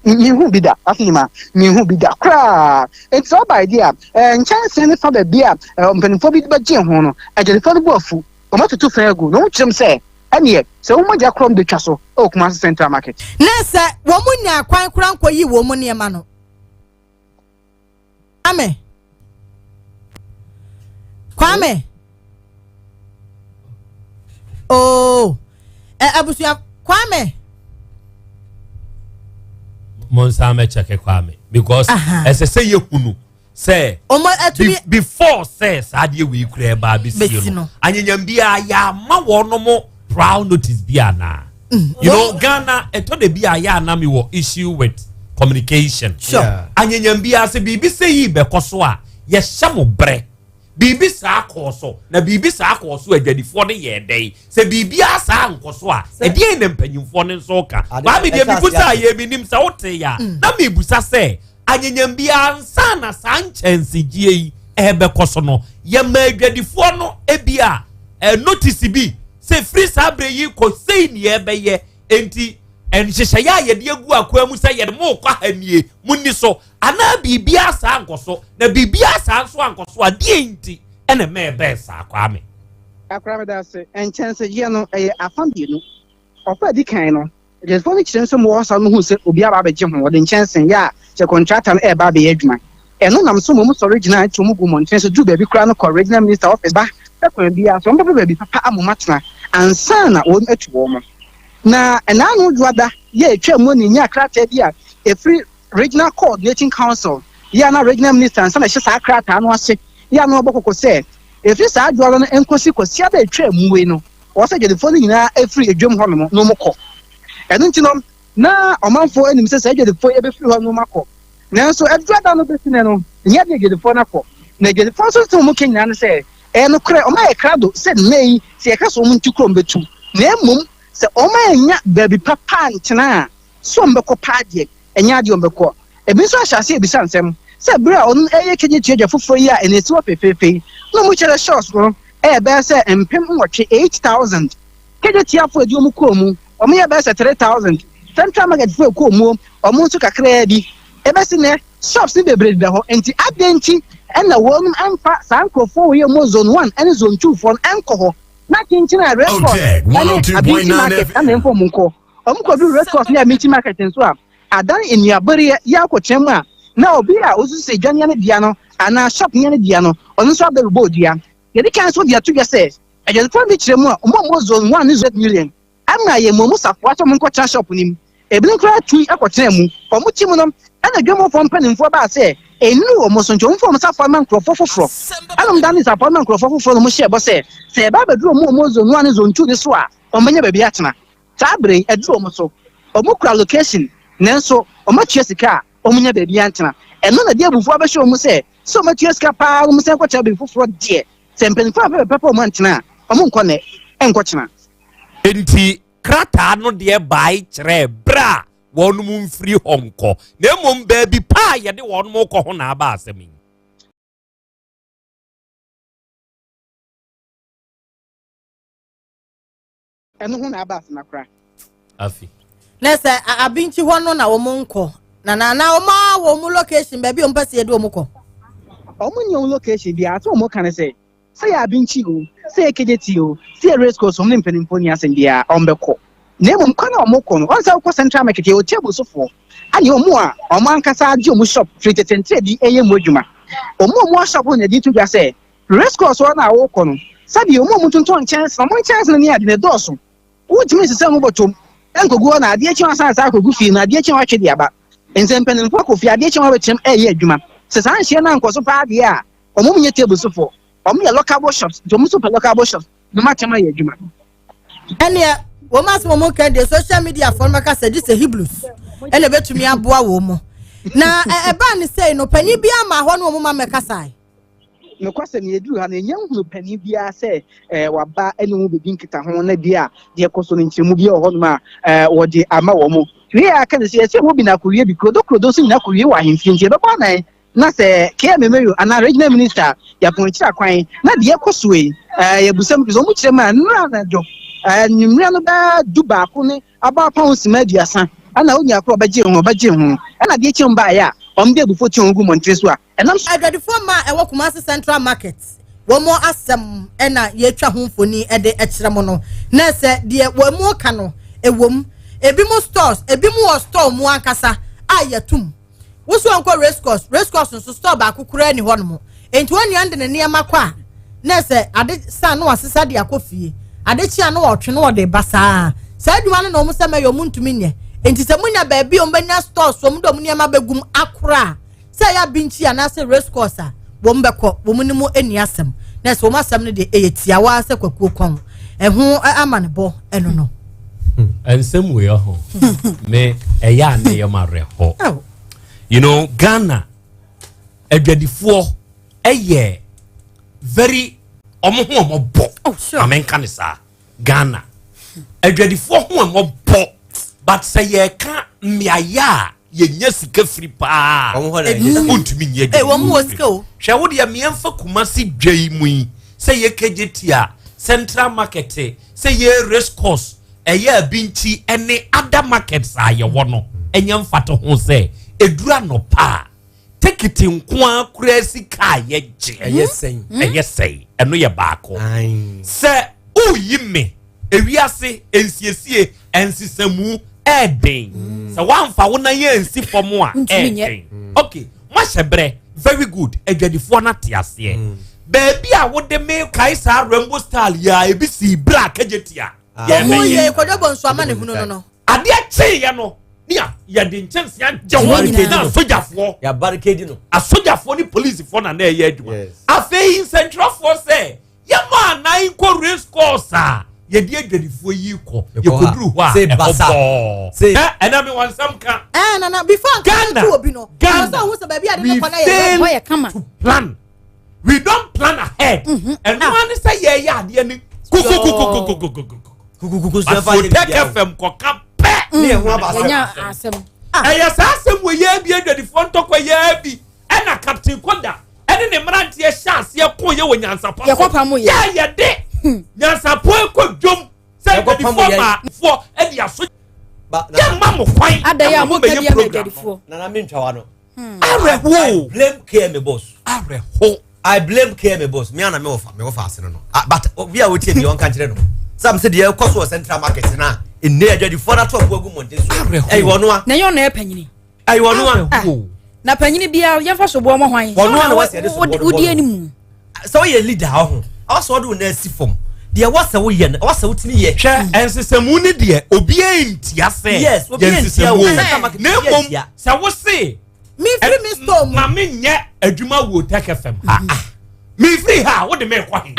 menhuu bi da. Afei ma menhuu bi da koraa. Enti sɛ wɔbaeɛ deɛ a, nkyɛnsee no fa baabi a mpanimfoɔ bi de bɛgyee ho no, agyadifoɔ no bo afu. Wɔatutu fã agu, na wɔkyerɛ mu sɛ, Ɛnneɛ, sɛ wo mogya korɔm betwa so wɔ Kumasi Central Market. Na sɛ wɔn nyaa kwan koraa nkɔyii wɔn nneɛma no. Kwame. Kwame. Oh. Eh, abusua Kwame. Mo nsa mɛkyɛke Kwame because ɛsɛ sɛ yɛhunu sɛ before sɛ saa adeɛ wei kura ɛba abɛsie no anyanyam biara yɛama wɔn mo proud notice bi anaa mm. you know Ghana ɛtɔ da bi a yɛ ana mi wɔ issue with communication sure. Anyanyam biara sɛ biribi sɛ yi bɛkɔ so a yɛhyɛ mo brɛ biribi saa kɔɔ so na biribi saa kɔɔ so adwadifoɔ no yɛɛ dɛn sɛ biribiara saa nkɔ so a ɛdeɛn na mpanyimfoɔ no nso ka maame deɛ mebusa a yɛ menim sɛ wote yɛ a mm. na mebusa sɛ Anyanyam biara ansa na saa nkyɛnsegyeɛ yi ɛrebɛkɔ so no, yɛma adwadifoɔ no ebi a eh, notice bi sɛ firi saa berɛ yi kɔ sei ne yɛbɛyɛ enti nhyehyɛeɛ a yɛde agu akoa mu sɛ yɛde mo kɔ ha nie mo ni so anaa biribiara saa nkɔ so na biribiara saa nso ankɔ so a deɛ nti ɛna mɛɛ bɛɛ saa Kwame. Akora meda ase. Nkyɛnsegyeɛ no ɛyɛ afa mmienu. Ɔfa a ɛdi kan no, Adwumayɛfoɔ no kyerɛ nso ma wɔsan no hu sɛ obi aba abɛgye ho, wɔde nkyɛnse yɛ a sɛ kɔntrata no reba abɛyɛ adwuma. Ɛno nam so ma wɔsɔre gyina tu wɔn gu mmɔntene so duru baabi koraa no kɔ Regional Minister office ba sɛ kwan biara so wɔbɛpɛ baabi papa ama wɔn atena ansa na wɔn atu wɔn. Na ɛnaano Dwoada yi a ɛtwaa mu no nyaa krataa bi a ɛfiri Regional Coordinating Council yi a na Regional Minister nsa na ɛhyɛ saa krataa no ase yi a na ɔbɔ kɔkɔ sɛ ɛfiri saa Dwoada no nkɔsi Kwasiada a ɛtwaa mu yi no Ɔwɔ sɛ adwadifoɔ no nyinaa firi dwam hɔnom na wɔkɔ. Ɛno nti no, na ɔmanfoɔ nim sɛ saa adwadifoɔ yi bɛfiri hɔ na wɔakɔ. Nanso ɛberɛ da no bɛsi nnɛ no, ɛnyɛ adeɛ adwadifoɔ no akɔ. Na adwadifoɔ nso nsɛm a wɔka nyinaa ne sɛ, ɛyɛ nokorɛ, wɔayɛ krado sɛ nnɛ yi, sɛ yɛka sɛ wɔntu kuro a, wɔbɛtu. Na mmom sɛ wɔannya baabi papa antena a, sɛ wɔbɛkɔ paa deɛ, ɛnyɛ adeɛ a wɔbɛkɔ. Ebi nso ahyɛ aseɛ rebisa nsɛm sɛ berɛ a ɔno reyɛ kegye dwa foforɔ yi a ɛna ɛsi hɔ fefeefe yi, na wɔkyerɛ shops no yɛ bɛyɛ sɛ 8000, 8,000. Kegye tiafoɔ a ɛdi wɔn kɔɔ mu, wɔyɛ bɛyɛ sɛ 3,000. Central Market foɔ a ɛkɔɔ muo, wɔn nso kakraa bi. Ɛbɛsi nnɛ, shops no bebree deda hɔ, enti adɛn nti na wɔn mfa saa nkurɔfoɔ wei a wɔwɔ Zone 1 ne Zone 2 foɔ no nkɔ hɔ na kyenkyen a Red Cross ne Abinti Market na ɛmfa wɔn nkɔ? Wɔkɔduru Red Cross ne Abinti Market nso a, adan nnuabereɛ yɛ akɔtena mu a, na obi a ɔsusu sɛ dwa no yɛ ne dea no anaa shop no yɛ ne dea no, ɔno nso aba bɛbɔ dua. Yɛde kan nso de ato dwa sɛ, adwadifoɔ no bi kyerɛ mu a, wɔn a wɔwɔ Zone 1 ne Zone Million ama yɛn mmom safoa sɛ wɔnkɔtena shop no mu. Ebinom koraa tui kɔtenaa mu. Wɔn ti mu no, ɛna dwamfoɔ mpanimfoɔ baa sɛ ɛnnuru wɔn so nti wɔmfa wɔn safoa mma nkurɔfoɔ foforɔ. Ɛna wɔdanee safoa no maa nkurɔfoɔ foforɔ na wɔhyɛɛ bɔ sɛ, sɛ ɛba abɛduru wɔn a wɔwɔ Zone 1 ne Zone 2 no so a, wɔbɛnya baabi atena. Saa bere yi, aduru wɔn so. Wɔkura location, nanso wɔatua sika a wɔnnya baabi antena. Ɛno na ɛde abufuo abɛhyɛ wɔn mu sɛ, sɛ wɔatua sika paa na wɔsan kɔtena baabi foforɔ deɛ, sɛ mpanimfoɔ amfa baabi papa wɔn antena a, wɔnkɔ nnɛ, nkɔ kyena. Enti krataa no deɛ bae kyerɛɛ berɛ a wɔnom mfiri hɔ nkɔ, na mmom baabi pa a yɛde wɔnom rekɔ ho na aba asɛm yi. Ɛno ho na aba asena kora. Afi. Na sɛ abinkyi hɔ no na wɔn nkɔ na na na wɔn a wɔn location baabi a wɔn pɛ sɛ yɛde wɔn kɔ. Wɔn nyɛ wɔn location biara sɛ wɔn ka ne sɛ sɛ yɛ abinkyi o sɛ yɛ kejeti o sɛ yɛ race course wɔn ne mpanimfoɔ ni asɛm biara wɔn bɛkɔ na mmom kwan a wɔn kɔ no wɔn sɛ wɔkɔ central market yɛ wɔ table sofoɔ ɛne wɔn a wɔn ankasa agye wɔn shop firi tete ntere bi ɛyɛ mu adwuma wɔn a wɔn shop no na ɛde to dwa sɛ Race course hɔ no a wokɔ no, sɛdeɛ wɔn a wɔtontɔn nkyɛnse no, wɔn nkyɛnse no ne ade no ɛdɔɔso. Wontumi nsesa ngu bɔtɔ mu nkɔgu hɔ na adeɛ kye wɔasan asan akɔgu fie no, adeɛ kye wɔatwe de aba. Nsɛ mpanimfoɔ akɔ fie, adeɛ kye wɔabɛkyerɛm ɛreyɛ adwuma. Sɛ saa nhyeɛ no ankɔ so paa deɛ a, wɔn nyɛ table sofoɔ. Wɔn yɛ lockable shops, nti wɔn nso pɛ lockable shops na wɔatɛm ayɛ adwuma. Ɛneɛ wɔn asɛm wɔn ka deɛ social media foɔ no bɛka sɛ gye sɛ Hebrews. Ɛna ɛbɛtumi aboa wɔn mu. Na ɛbaa ne sei no, panyin bi ama hɔ ne wɔn ma mmɛkasae. Nokwasɛm ni, yɛduruu ha no, yɛnnya nhunuu panin biara sɛ waba ne wɔn bɛdi nkitaho na bi a deɛ ɛkɔ so no nkyerɛmu bi wɔ hɔnom a wɔde ama wɔn. Wei a aka ne sɛ yɛsɛ wɔn bi na akɔwie bi, kurodo kurodo nso nyinaa kɔwie wɔ ahemfie nti yɛbɛbɔ anan na sɛ KM Mayo anaa Regional Minister yɛapɔn akyiri akwan na deɛ ɛkɔ soɔ yi yɛbusa mu firi sɛ wɔn kyerɛ mu a nnora anadwo anwummerɛ no bɛyɛ 11 ne abɔ apɔn sima 30 ɛna onua korɔ ɔbɛgye ho ɔbɛgye ho ɛna adeɛ kye wɔn baeɛ a wɔn de abufuo twe wɔn gu mmɔntene so a ɛnam so. Adwadifoɔ mmaa a ɛwɔ Kumasi Central Market wɔn asɛm na yɛatwa ho mfoni de kyerɛ mo no. Na sɛ deɛ wɔn mu ka no ɛwom. Ebi mo stores, ebi mo wɔ store mu ankasa a yɛtum. Woso nkɔ race course, race course nso store baako koraa ni hɔ nom. Enti wɔn nua de ne nneɛma kɔ a na sɛ ade sa na wasesa de akɔ fie. Ade kye a na wɔtwe na wɔde ba saa. Saa adwuma no na wɔn sɛ mɛyɛ wɔn ntumi nyɛ. Enti sɛ monya baabi a wɔn bɛnya stores wɔn de wɔn nneɛma bɛgum akora a, sɛ ɛyɛ abinkyi anaasɛ race course a wɔn bɛkɔ wɔn ne mu nni asɛm na sɛ wɔn asɛm no deɛ ɛyɛ tiawa sɛ kwakuo kɔn ɛho amanebɔ ɛno no. Hmm, nsɛm wei ɔho me ɛyɛ a ne yɛ ma awerɛhɔ you know Ghana adwadifoɔ ɛyɛ very ɔmo ho ɔmo bɔ oh, amenka ne saa Ghana adwadifoɔ ho ɔmo bɔ but sɛ yɛka mmeayɛ a yɛnya sika firi paa wontumi nyɛ adwuma hwɛ wo deɛ meɛmfa Kumasi dwa yi mu yi sɛ yɛ Kejetia Central Market sɛ yɛ race course ɛyɛ Abinkyi ɛne other markets a yɛwɔ no ɛnyɛ mfata ho sɛ ɛduru anɔpa a tekiti nko ara koraa sika a yɛgye ɛyɛ sɛn ɛyɛ sɛn ɛno yɛ baako sɛ woyi me ewiase nsiesie nsesamu ɛɛden mm. sɛ woamfa wo nan yɛ nsi fam a ɛɛden mm. ok moahyɛ berɛ very good adwadifoɔ no ate aseɛ mm. baabi a wode me kae saa rainbow style yɛ a ebi sii berɛ a kagye tia ah. yɛ kɔdɔ bɔ nso ama ne hunu no no adeɛ kyeeɛ no ne a yɛde nkyɛnse agye ho na asogyafoɔ asogyafoɔ ne polisifoɔ na na ɛyɛ adwuma afei nsɛntwerɛfoɔ sɛ Yɛma anan nkɔ race course a yɛde adwadifoɔ yi kɔ yɛkɔduru hɔ a ɛhɔ bɔɔ ɛ ɛna mi wɔn nsɛm ka. Ɛɛ nana before nka to obi no Ghana we fail to plan we don't plan ahead ɛno ara ne sɛ yɛyɛ adeɛ ne kukukukukukukukukukuku Asotec FM kɔka pɛ ne ɛho aba asɛm ɛyɛ saa asɛm wɔ yɛ bi adwadifoɔ ntɔkwa yɛ bi ɛna Captain Koda ɛne ne mmeranteɛ hyɛ aseɛ ko yɛ wɔ nyansapɔ so yɛ yɛde hmm. nyansapɔ kɔ dwom sɛ adwadifoɔ ma foɔ ɛde aso yɛ mma mo kwan ɛma mo bɛyɛ program no. Nana mi ntwa wa no. Hmm. Awerɛho. I blame KMA boss. Awerɛho. I blame KMA boss. Mi ana mi wɔ fa mi wɔ fa ase no no. Ah, but obi a wotie bi ɔnka nkyerɛ no. Sam sɛ deɛ ɛkɔ so wɔ central market na ɛnɛ adwadifoɔ no ato ɔbo agu mmɔnten so. Awerɛho. Ɛyɛ ɔno a. Na ɛyɛ ɔno ɛpanyini. Ɛyɛ ɔno a. Ah, na panyini biara yɛmfa soboɔ mɔ hwan? Ɔno a na wɔsɛ yɛde soboɔ no bɔ no. Wodi anim. Sɛ woyɛ leader ɔho, ɛwɔ sɛ wɔde wo nan si fam. Deɛ ɛwɔ sɛ woyɛ no, ɛwɔ sɛ wotumi yɛ. Hwɛ, nsesamu no deɛ, obiara ntia sɛ Yes, yɛ obiara ntia nsesamu o. o. Sɛ Na mmom, sɛ wo se, Mefiri me store mu. ma menyɛ adwuma wɔ Tech FM ha. Mefiri ha a, wode me rekɔ he?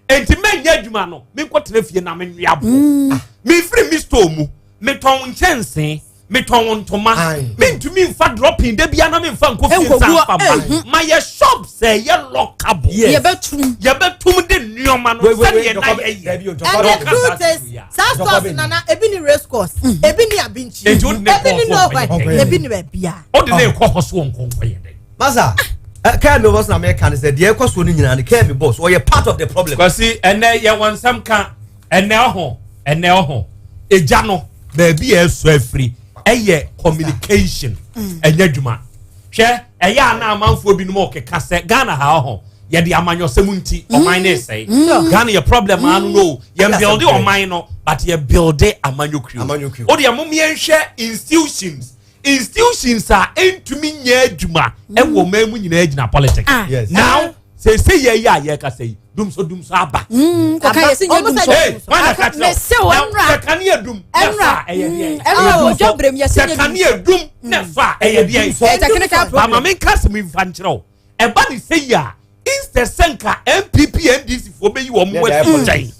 Enti mɛnyɛ adwuma no, menkɔtena fie na menwea boɔ. Mm. Mefiri me store mu, metɔn nkyɛnsee, metɔn ntoma. Mentumi nfa dropping da bia na memfa nkɔ fie nsa nfa ma. Mhm. Ma yɛ shop sɛ ɛyɛ lockable. Yɛbɛtum. Yɛbɛtum de nneɛma no sɛdeɛ na yɛyɛ. And the truth is, saa stores nana ebi ni race course, mhm. ebi ni abinkyi, ebi ni nowhere, ebi ni baabi a. O de ne kɔ hɔ so wɔn nkɔnkɔ yɛ dɛ. Masa, kɛɛ mi boss na mɛka ne sɛ deɛ ɛkɔ soɔ no nyinaa no kɛɛ mi boss ɔyɛ part of the problem. Kwasi ɛnɛ yɛ wɔn nsɛm ka ɛnɛ ɔho ɛnɛ ɔho egya no baabi a ɛsɔ afiri ɛyɛ communication mm. ɛnyɛ adwuma hwɛ ɛyɛ ana amanfoɔ binom ɔkeka sɛ Ghana ha ɔho yɛde amanyɔsɛm nti mm. ɔman no ɛsɛe mm. Ghana yɛ problem ano no yɛn build ɔman no but yɛ build amanyɔkuo o deɛ mo mmiɛnhwɛ institutions institutions a ɛntumi nyɛ adwuma ɛwɔ ɔman mu nyinaa gyina politics ah. now sese yɛ yi a yɛkasa yi dumso dumso aba. Mm, kɔka yɛ si nye dumso. Ee wọn na ka kyerɛ o na sɛ kanea dum na fa ɛyɛ deɛ yi. Ɛnura o jɔ brem yɛ si nye dumso. Sɛ kanea dum na fa ɛyɛ deɛ yi. Ɛyɛ technical problem. Maame nka sɛ mi nfa nkyerɛ o ɛba ne sɛ yi a instead sɛ nka NPP NDC foɔ bɛyi wɔn mu asi nkyɛn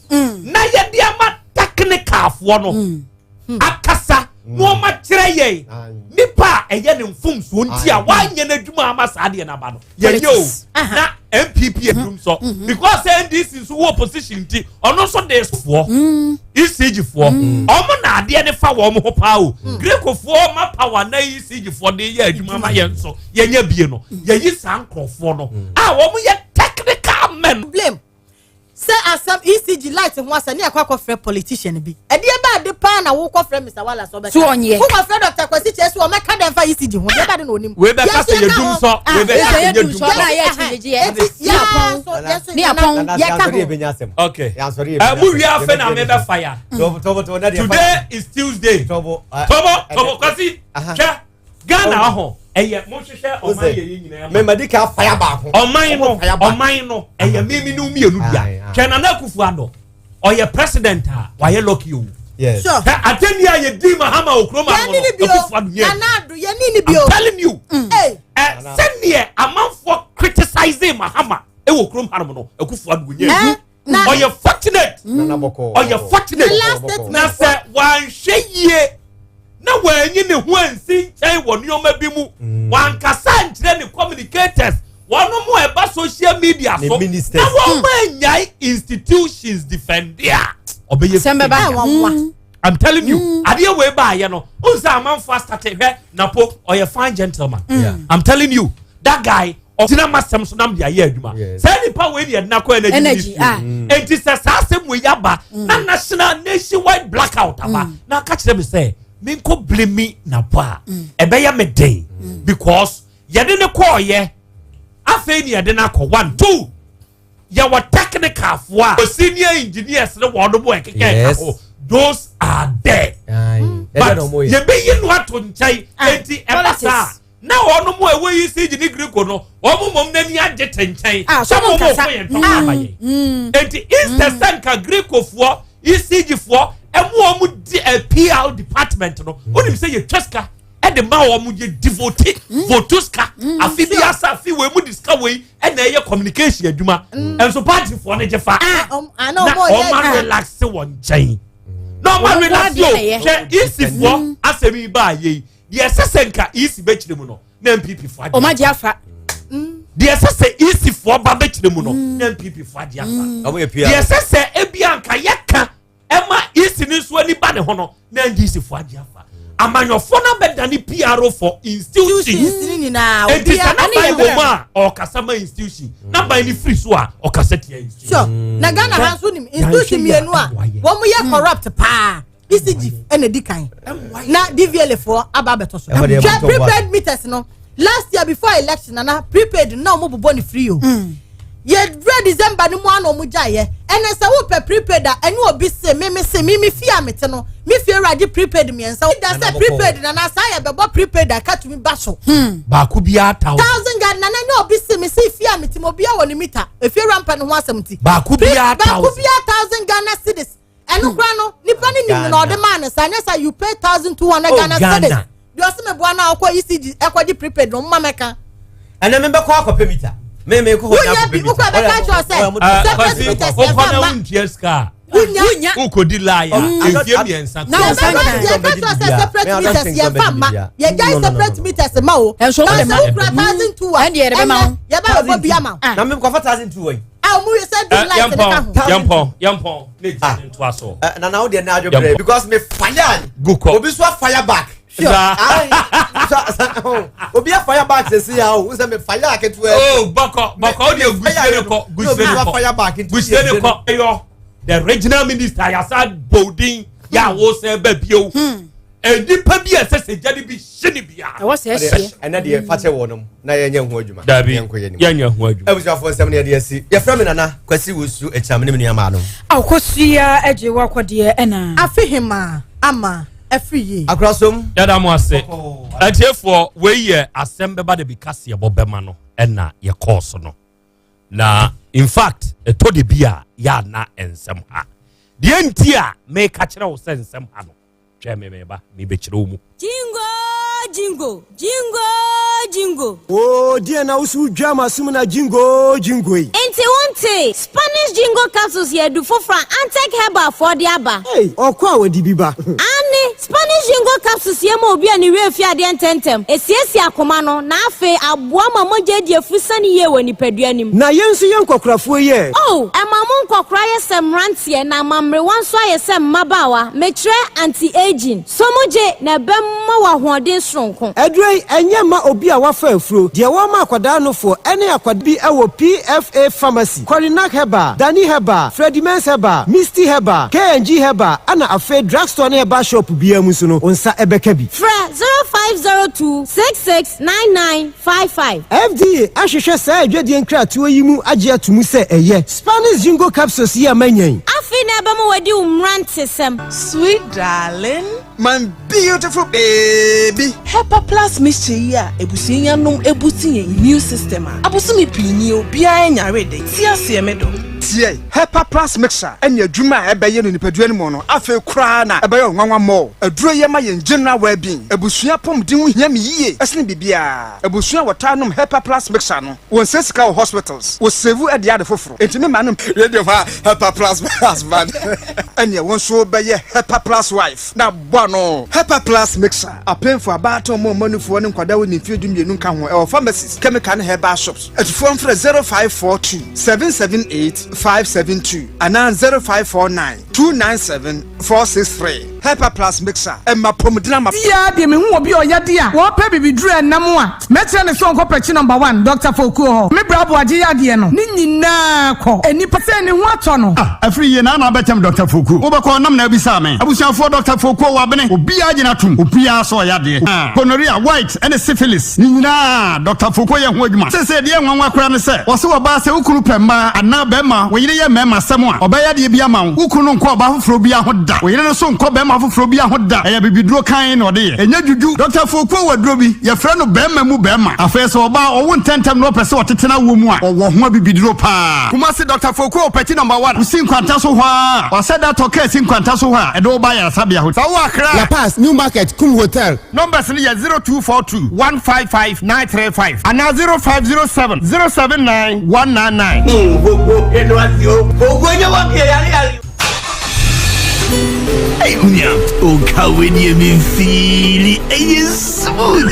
na yɛde ama technical foɔ no akasa na wɔn akyerɛ. Yɛyɛ nipa a ɛyɛ ne mfomsoɔ nti a wanyɛ n'adwuma ama saa adeɛ no aba no, yɛnyɛ o na NPP adum sɔ because NDC nso wɔ opposition nti ɔno nso de foɔ ECG foɔ ɔmo na adeɛ ne fa wɔn ho paa o. Greco foɔ ma power na ECG foɔ de yɛ adwuma ma yɛn nso yɛnyɛ bie no, yɛyi saa nkorɔfoɔ no a wɔn yɛ technical men. Blame sɛ asɛm ECG light ho asɛm ne akɔ akɔfrɛ politician bi, ɛdeɛ ba ade paa na wokɔfrɛ Mr Wallace ɔbɛka. So ɔnyɛ. Wokɔfrɛ Dr Kwasi Kyerɛ so ɔmɛka dɛn fa ECG ho? Deɛ ba de na onim. Wei bɛka sɛ yɛ dum sɔ, wei bɛka sɛ yɛ dum sɔ na yɛ akyinnyegyeɛ. Eti yaa so yɛ so ne apɔn. Yɛka ho. Okay, mu wi afɛ na mɛ bɛ fire. Today is Tuesday. Tɔbɔ tɔbɔ Kwasi hwɛ Ghana hɔ ɛyɛ mo hwehwɛ ɔman yɛ yɛ nyinaa ma. Mɛmɛ di ka fire baako. Ɔman no, ɔman no ɛyɛ mímí ni mmienu bia. Hwɛ, Nana Akufo Addo ɔyɛ president a wayɛ lucky o. Sure. Hwɛ, atɛni a yɛ di Mahama wɔ kurom Yɛne ano ne no bio. Akufo Addo nyɛ. Nana Addo yɛne ne bio. I'm telling you. Hey. Ɛ sɛdeɛ amanfoɔ criticize Mahama ɛwɔ kurom hanom no, Akufo Addo nyɛ. Eh, na ɔyɛ fortunate, ɔyɛ fortunate. The last statement. Na sɛ wanhwɛ yie na wanyi ne ho ansi nkyɛn wɔ nneɛma bi mu, wankasa nkyerɛ ne communicators wɔn mo ɛba social media Ne so ministers. na wɔn mo anyae institutions defend a ɔbɛyɛ. Sɛm bɛba. Ɛ wɔn wa. I'm telling you, adeɛ wei baayɛ no n sɛ amanfo asate. Hwɛ, Napo ɔyɛ fine gentleman. I'm telling you, that guy ɔgyina ma sɛm so nam de ayɛ adwuma. Saa nipa wei ni yɛde nakɔ energy Energy, ministry. ah. Enti sɛ saa asɛm wei aba na national nationwide blackout aba na aka kyerɛ me sɛ menkɔ blame Napo a, ɛbɛyɛ me den because yɛde ne kɔɔyɛ afei ni yɛde no akɔ one two, yɛwɔ technical foɔ a senior engineers ne wɔn mo ɛkeka ɛka ho, those are there, but yɛbɛyi no ato nkyɛn. Enti ɛba saa na wɔn mo a ɛwɔ ECG ne Greco no, wɔn mo mom n'ani agye te nkyɛn Ah, so sɛ mo mo mo nkasa. fo yɛn tɔn ama yɛn. Enti instead sɛ nka Greco foɔ, ECG foɔ, ɛmo wɔn di ɛ PR department no, onim sɛ yɛtwa sika ɛde ma wɔn, yɛ devote vote sika afi bi asa afi wei mu di sika wei ɛna ɛyɛ communication adwuma, ɛnso party foɔ no gye fa ana na ɔmo yɛ ɔma relax wɔ nkyɛn na ɔma Wɔn relax nko o. adeɛ na ɛyɛ. Hwɛ, EC foɔ asɛm yi baa yɛ yi deɛ, ɛsɛ sɛ nka EC bɛkyerɛ mu no na NPP foɔ ɔmo agye. agye afa. Deɛ ɛsɛ sɛ EC foɔ ba bɛkyerɛ mu no na NPP foɔ agye afa. Ɔmo yɛ PR. Deɛ ɛsɛ sɛ ebi anka yɛka ɛma EC ne nso ani ba ne ho no na NDC foɔ agye afa. Amanyɔfoɔ no abɛdane PRO for institutions. Institutions ni nyinaa. Eti sɛ obiara n'aban wɔ mu a ɔkasa ma institution, n'aban ni firi so a ɔkasa tia institution. Sure, na Ghana ha nso nim institution mmienu a wɔn yɛ corrupt paa, ECG ɛna di kan na DVLA foɔ aba abɛtɔ so. Ɛhɔ deɛ hwɛ, ɛbɛtɔ bɔ. Prepaid meters no, last year before election, nana prepaid na wɔn bobɔ ne free o. Yɛdurɛ December no mu ana ɔmo gyaeɛ. Ɛnɛ sɛ wopɛ prepaid a, ɛne obi se meme se meme fie a mete no, me fie awurade prepaid mmiɛnsa da sɛ prepaid, nana saa yɛ bɛbɔ prepaid a ka tumi ba so. Baako biara thousand. 1,000 Ghana, nana. Nyɛ obi se me se fie a mete mu obi a wɔ ne meter, efie wura mpɛ ne ho asɛm ti. Baako biara baako thousand. Biara 1,000 Ghana cedis. Ɛno kora no nipa ne nim na ɔde maa ne sa nyɛ sa you pay 1,200 Oh, Ghana Ghana. cedis. Deɛ ɔsi mi boa na ɔkɔ ECG ɛkɔgye prepaid no, ɔmo ma mɛka. Ɛnɛ mi bɛ kɔ akɔpɛ meter, mi mi kɔ hɔ Wunya bi wokɔ ɛbɛka kyerɛ sɛ separate meters yɛ wokɔ fa na ma. wontua sika a wunya. wokɔdi lie a mfie 3. Na wo san yɛbɛka kan. yɛka kyerɛ sɛ separate meters yɛ fa ma, yɛgyae separate meters ma o. Ɛnso na wode sɛ ma. wokura 1,200 a Ɛndeɛ yɛde bɛma wo. ɛnɛ yɛbɛ bɛbɔ bi ama wo. Ah. Na mi kɔfa 1,200 yi. A ɔmo yɛ sɛ dum light ne ka ho. Yɛmpɔn, yɛmpɔn ne gya ne ntoa so. Ɛ nana o deɛ n'a adwo Yɛmpɔ. brɛ because mi fire. Gu kɔ. Obi so a fire back. Saa. Ayi, obi a fire back sisi ya o n sɛ mi fire aketewa. Oh, bɔkɔ bɔkɔ, o de gusie ne kɔ, gusie ne Obi so a kɔ, fire back nti gusie ne kɔ. Ɛyɔ the regional minister yasa bowden yà wò sɛ bɛ bio nipa bi a ɛsɛ sɛ gya ne bi hye ne bia. Ɛwɔ sɛ ɛhyeɛ. Ɛnɛ deɛ fakyɛ wɔ nom na yɛnyɛ ho adwuma. Dabi. Yɛnkɔ yɛ nim. Yɛnyɛ ho adwuma. Abusuafoɔ, nsɛm no yɛde asi. Yɛfrɛ me Nana Kwasi Wusu Akyam ne me nua maa no. Akosua agye wakɔdeɛ ɛna. Afe hema ama ɛfiri yie. Akorasom. Yɛda mo ase, atiefoɔ. Wei yɛ asɛm bɛba de bi kaseɛ bɔ bɛma no ɛna yɛkɔɔ so no na in fact ɛtɔ de bi a yɛana nsɛm ha deɛ nti a meka kyerɛ wo sɛ nsɛm ha no, twɛ me meba mebɛkyerɛ wo mu. Jingo, jingo, jingo, jingo. O deɛ na woso dwa ma som na jingo jingo yi. Nti wonte. Wontee? Spanish Jingo capsules yɛ adu foforɔ a Antec Herbal foɔ de aba. Ei, ɔkɔ a wɔde bi ba. Aane, Spanish Jingo capsules yɛ ma obi a ne werɛ fi adeɛ ntɛmntɛm, ɛsiesie akoma no, na afei aboa ma mogya adi afusane yie wɔ nipadua no mu. Na yɛn nso yɛn nkɔkorafoɔ yi ɛ? Oh, ɛma mo nkɔkora yɛ sɛ mmeranteɛ na ama mmerewa nso ayɛ sɛ mmabaawa, mekyerɛ anti-aging. So mogye, na ɛbɛma wo ahoɔden soronko. Aduro yi, ɛnyɛ mma obi a wafa afuro, deɛ wɔma akwadaa nofoɔ, ɛne akwadaa bi wɔ PFA Pharmacy, Korinak Herbal, Dani Herbal, Freddie Mens Herbal, Misty Herbal, K&G Herbal, ɛna afei drugstore ne herbal shop biara mu nso no, wo nsa bɛka bi. Frɛ 0502 66 9955. FDA ahwehwɛ saa adwadie nkratoɔ yi mu agye ato mu sɛ ɛyɛ. Spanish Jingo Capsules yi a manya yi. Afei na ɛbɛma wadi wo mmerantesɛm. Sweet darling. My beautiful baby. Hepa Plus mixture yi a abusua yi anom abusti yɛn immune system a abosome pii nie obiara nyare da yi. Te aseɛ me dɔ. Tie! Hepa Plus mixture ne adwuma a ɛbɛyɛ no nipadua no mu no afei koraa na ɛbɛyɛ wo nwanwa more. Aduro yi ma yɛn general well being. Abusua apɔmuden ho hia me yie sene biribiara. Abusua a wɔtaa nom Hepa Plus mixture no, wɔnsɛ sika wɔ hospitals, wɔ save de ade foforo. Enti me ma nom radio hɔ a Hepa Plus husband. Ɛneɛ wo nso wobɛyɛ Hepa Plus wife na bɔ ano. Hepa Plus mixture, apemfo, abaatan, mma mmanufoɔ ne nkwadaa a wɔnni mfeɛ 12 nka ho, ɛwɔ pharmacies, chemical ne herbal shops. Atufoɔ mfrɛ 0542 778 572 anaa 0549 297 463. Hepa Plus Mixer, ɛma apɔmuden ama. Biaa deɛ mehu obi a ɔyɛ de a ɔɔpɛ bibiduro ɛnam a mɛkyerɛ no sɛ ɔnkɔ pɛkyi number one Doctor Fokuo hɔ me bra aboagye yadeɛ no ne nyinaa kɔ nnipa sɛ ne ho atɔ no. Ah afiri yie naa na abɛtɛm Doctor Fokuo wobɛkɔ nam na abisaa me abusuafoɔ Doctor Fokuo wabene obiaa gyina tom obiaa sɛ ɔyɛ adeɛ ah gonorrhea white ɛne syphilis ne nyinaa Doctor Fokuo yɛ ho adwuma seesei deɛ nwanwa koraa ne sɛ wɔse ɔbaa sɛ wo kunu pɛ mmaa anaa bɛɛma wo yere yɛ mɛɛma sɛm a ɔbɛyɛ adeɛ bi ama wo wo kunu no nkɔ ɔbaa foforɔ biaa ho da wo yere no so nkɔ bɛɛma foforɔ biaa ho da ɛyɛ abibiduro kann na ɔde yɛ ɛnyɛ dwudwu Doctor Fokuo wɔ aduro bi yɛfrɛ no bɛɛma mu bɛɛma afei sɛ ɔbaa ɔwo ntɛntɛm na ɔpɛ sɛ ɔtete n'awoɔ mu a ɔwɔ ho abibiduro paa Kumasi Doctor Fokuo wɔ Pɛkyi number one wosi nkwanta so hɔ aa wasɛ da tɔ kaa si nkwanta so hɔ a ɛde wo ba ayaresabea hɔ sɛ wowɔ Accra La Paz, New Market, Kum Hotel. Numbers no yɛ 0242 155 935 anaa 0507 079 199. Hey, unia, o kawe ni mi feeli ɛyɛ smooth.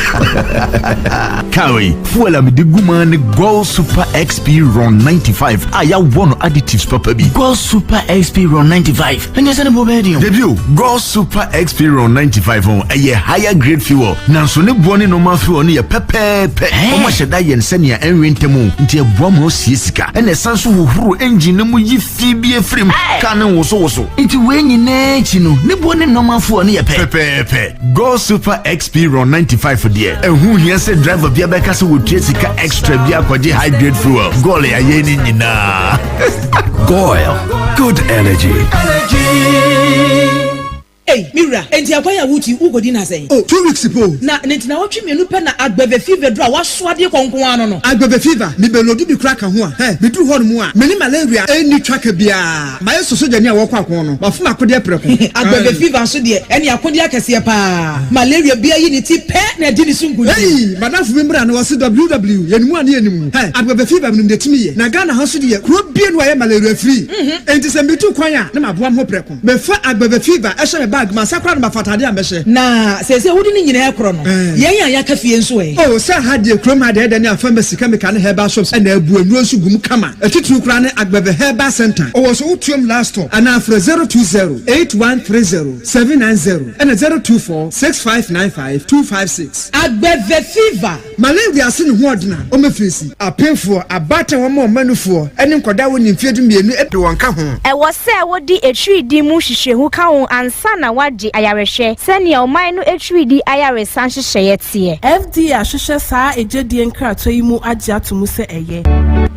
Kawe, fuel a mede gu mu ne Gold Super XP Ron 95 a yɛawɔ no additives papa bi. Gold Super XP Ron 95. Ɛnyɛ sɛ ne bo bɛyɛ den o. Dabi o, Gold Super XP Ron 95 ho ɛyɛ higher grade fuel nanso ne boɔ ne normal fuel no yɛ pɛpɛɛpɛ. Wɔn ahyɛ da yɛn sɛnea ɛnwe ntɛm o, nti ɛboa ma osie sika. Ɛna ɛsan so hohoro engine no mu yi fi bi efiri mu, kaa no nwosowoso. Nti wei nyinaa akyi no, ne boɔ ne normal fuel no yɛ pɛ. Pɛpɛɛpɛ. Gold Super XP Ron 95 deɛ, ɛho hia sɛ driver bia bɛka sɛ wɔtua sika extra bi akɔgye high grade fuel. Gold yɛayɛ ne nyinaa. Goil, good energy. Ei, me wura, enti akwan a wotu yi, wokɔdi no asɛn? Oh, 2 weeks po. Na ne nti naawɔtwe 2 pɛ na Agbeve fever duru a woasoa de kɔ nko ara no no. Agbeve fever, mebɛlodu bi koraa ka ho a, hɛ, meduru hɔ nom a, me ne malaria nni twaka biara. Mayɛ sɛ sogyani a wɔkɔ ako no, mafom akodeɛ prɛko. Agbeve fever nso deɛ, ɛne akodeɛ akɛseɛ paa. Malaria biara yi ne ti pɛ na ɛdi ne so nkonim. Ei, madamfo bi mmra na ɔse WW, yɛnim a ne yɛnim. Hɛ, Agbeve fever menim deɛ ɛtumi yɛ. Na Ghana ha nso deɛ, kuro bie no ayɛ malaria free. Enti sɛ metu kwan a, na maboa me ho prɛko. Mefa Agbeve fever hyɛ me bag mu ansa koraa na mafa atade a mɛhyɛ. Na seesei wode ne nyinaa korɔ no, yɛn a yɛaka fie nso ɛ? Oh, sɛ ha deɛ, kurom ha deɛ, ɛdɛ ne a pharmacy, chemical ne herbal shops na abu nnuro nso gu mu kama. Atitiriw koraa ne Agbeve Herbal Centre. Ɔwɔ so wotuam last stop anaa frɛ 020 8130 790 ɛna 024 6595 256. Agbeve fever. Malaria ase ne ho ɔdena ɔmɛfeesi. Apemfoɔ, abaatan wɔn a wɔma nufoɔ, ne nkwadaa a wɔnni mfeɛ 12 de wɔn ka ho. Ɛwɔ sɛ wode atiridii mu nhwehwɛmu ka ho ansa na woagye ayarehwɛ sɛnea ɔman no atiridii ayaresa nhyehyɛeɛ teɛ. FDA ahwehwɛ saa egyedie nkratoɔ yi mu agye ato mu sɛ ɛyɛ.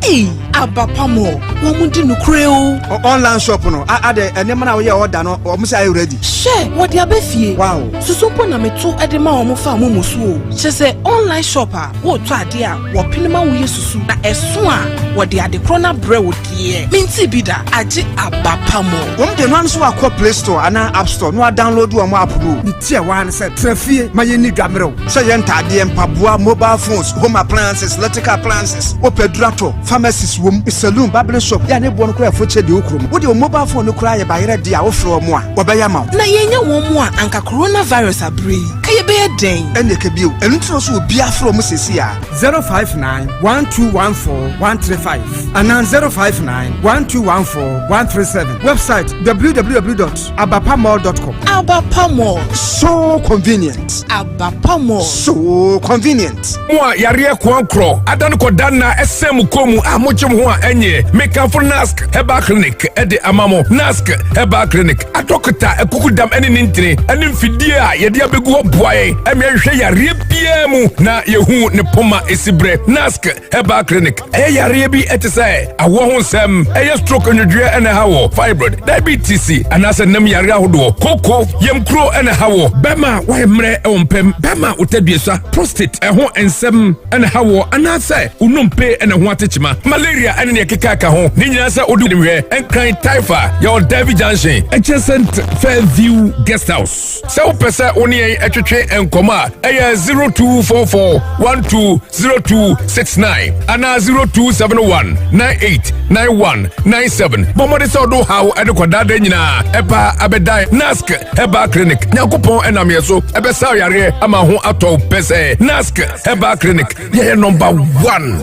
Ei, aba pa mo, wɔn di nokorɛ o. Online shop no, adɛ nneɛma na woyɛ order no, wɔn sɛ ayɛ ready. Hwɛ, wɔde aba fie. Wow. Susu mpo na meto de ma wɔn fa momo so o. Kyerɛ sɛ online shop a wotɔ adeɛ a wɔpene ma woyɛ susu na ɛso a wɔde ade korɔ no abrɛ wo deɛ. Mente bi da, agye aba pa mo. Wɔn de no nso akɔ Play Store anaa App Store. na wadownload wɔn app no o. Ne ti a ɛwɔ ha ne sɛ tra fie ma yɛnni dwa mmerɛw. Sɛ yɛ ntaadeɛ, mpaboa, mobile phones, home appliances, electrical appliances, wopɛ aduru atɔ, pharmacies wom, saloon, barbering shop, yɛ a ne boɔ no koraa ɛfo kyɛ deɛ wɔ kurom. Wode wo mobile phone no koraa yɛ bayerɛ deɛ a wofrɛ wɔn a, wɔbɛyɛ ama wo. Na yɛanya wɔn mu a anka coronavirus aberɛ yi, ka yɛbɛyɛ dɛn? Ɛnneɛ ka bio, ɛno nti na ɔsɛ obiara frɛ wɔn seesei ara. 059 1214 135 anaa 059 1214 137. Website www.abapamall.com. Abapa Mall. So convenient. Abapa Mall. So convenient. Mo a yareɛ koankorɔ ada no kɔda nna ɛsɛn mo kɔn mu a mogye mo ho a ɛnyeɛ, mekamfo Nask Herbal Clinic de ama mo. Nask Herbal Clinic adɔkota akukudam ne ne ntini ne mfidie a yɛde abɛgu hɔ boa yɛn ma yɛhwehwɛ yareɛ biara mu na yɛhu ne poma ɛsi berɛ. Nask Herbal Clinic ɛyɛ yareɛ bi ɛte sɛ awoɔ ho nsɛm, ɛyɛ stroke nnwodwoeɛ ɛna ɛha wɔ, fibroid, diabetes anaasɛ nam yareɛ ahodoɔ, koko, yamkuro ɛna ɛha wɔ, bɛrima a wayɛ mmerɛ ɛwɔ mpam, bɛrima a wotadua prostate ɛho nsɛm ɛna ɛha wɔ, anaasɛ wonompe ɛna ho atekyema, malaria ɛne nea ɛkeka ka ho ne nyinaa sɛ wode hwɛ Nkran Taifa yɛwɔ Davy Junction adjacent Fairview Guest House. Sɛ wopɛ sɛ wo ne yɛn twetwe nkɔmmɔ a, ɛyɛ 0244 120269 anaa 0271 989197. Bɔ mmɔden sɛ wode wo haw de kɔdaadaa nyinaa ɛba abɛdan Nask Herbal Clinic. Nyankopɔn ɛnam yɛ so ɛbɛsa yareɛ ama ho atɔ wo pɛ sɛ Nask Herbal Clinic yɛyɛ number one.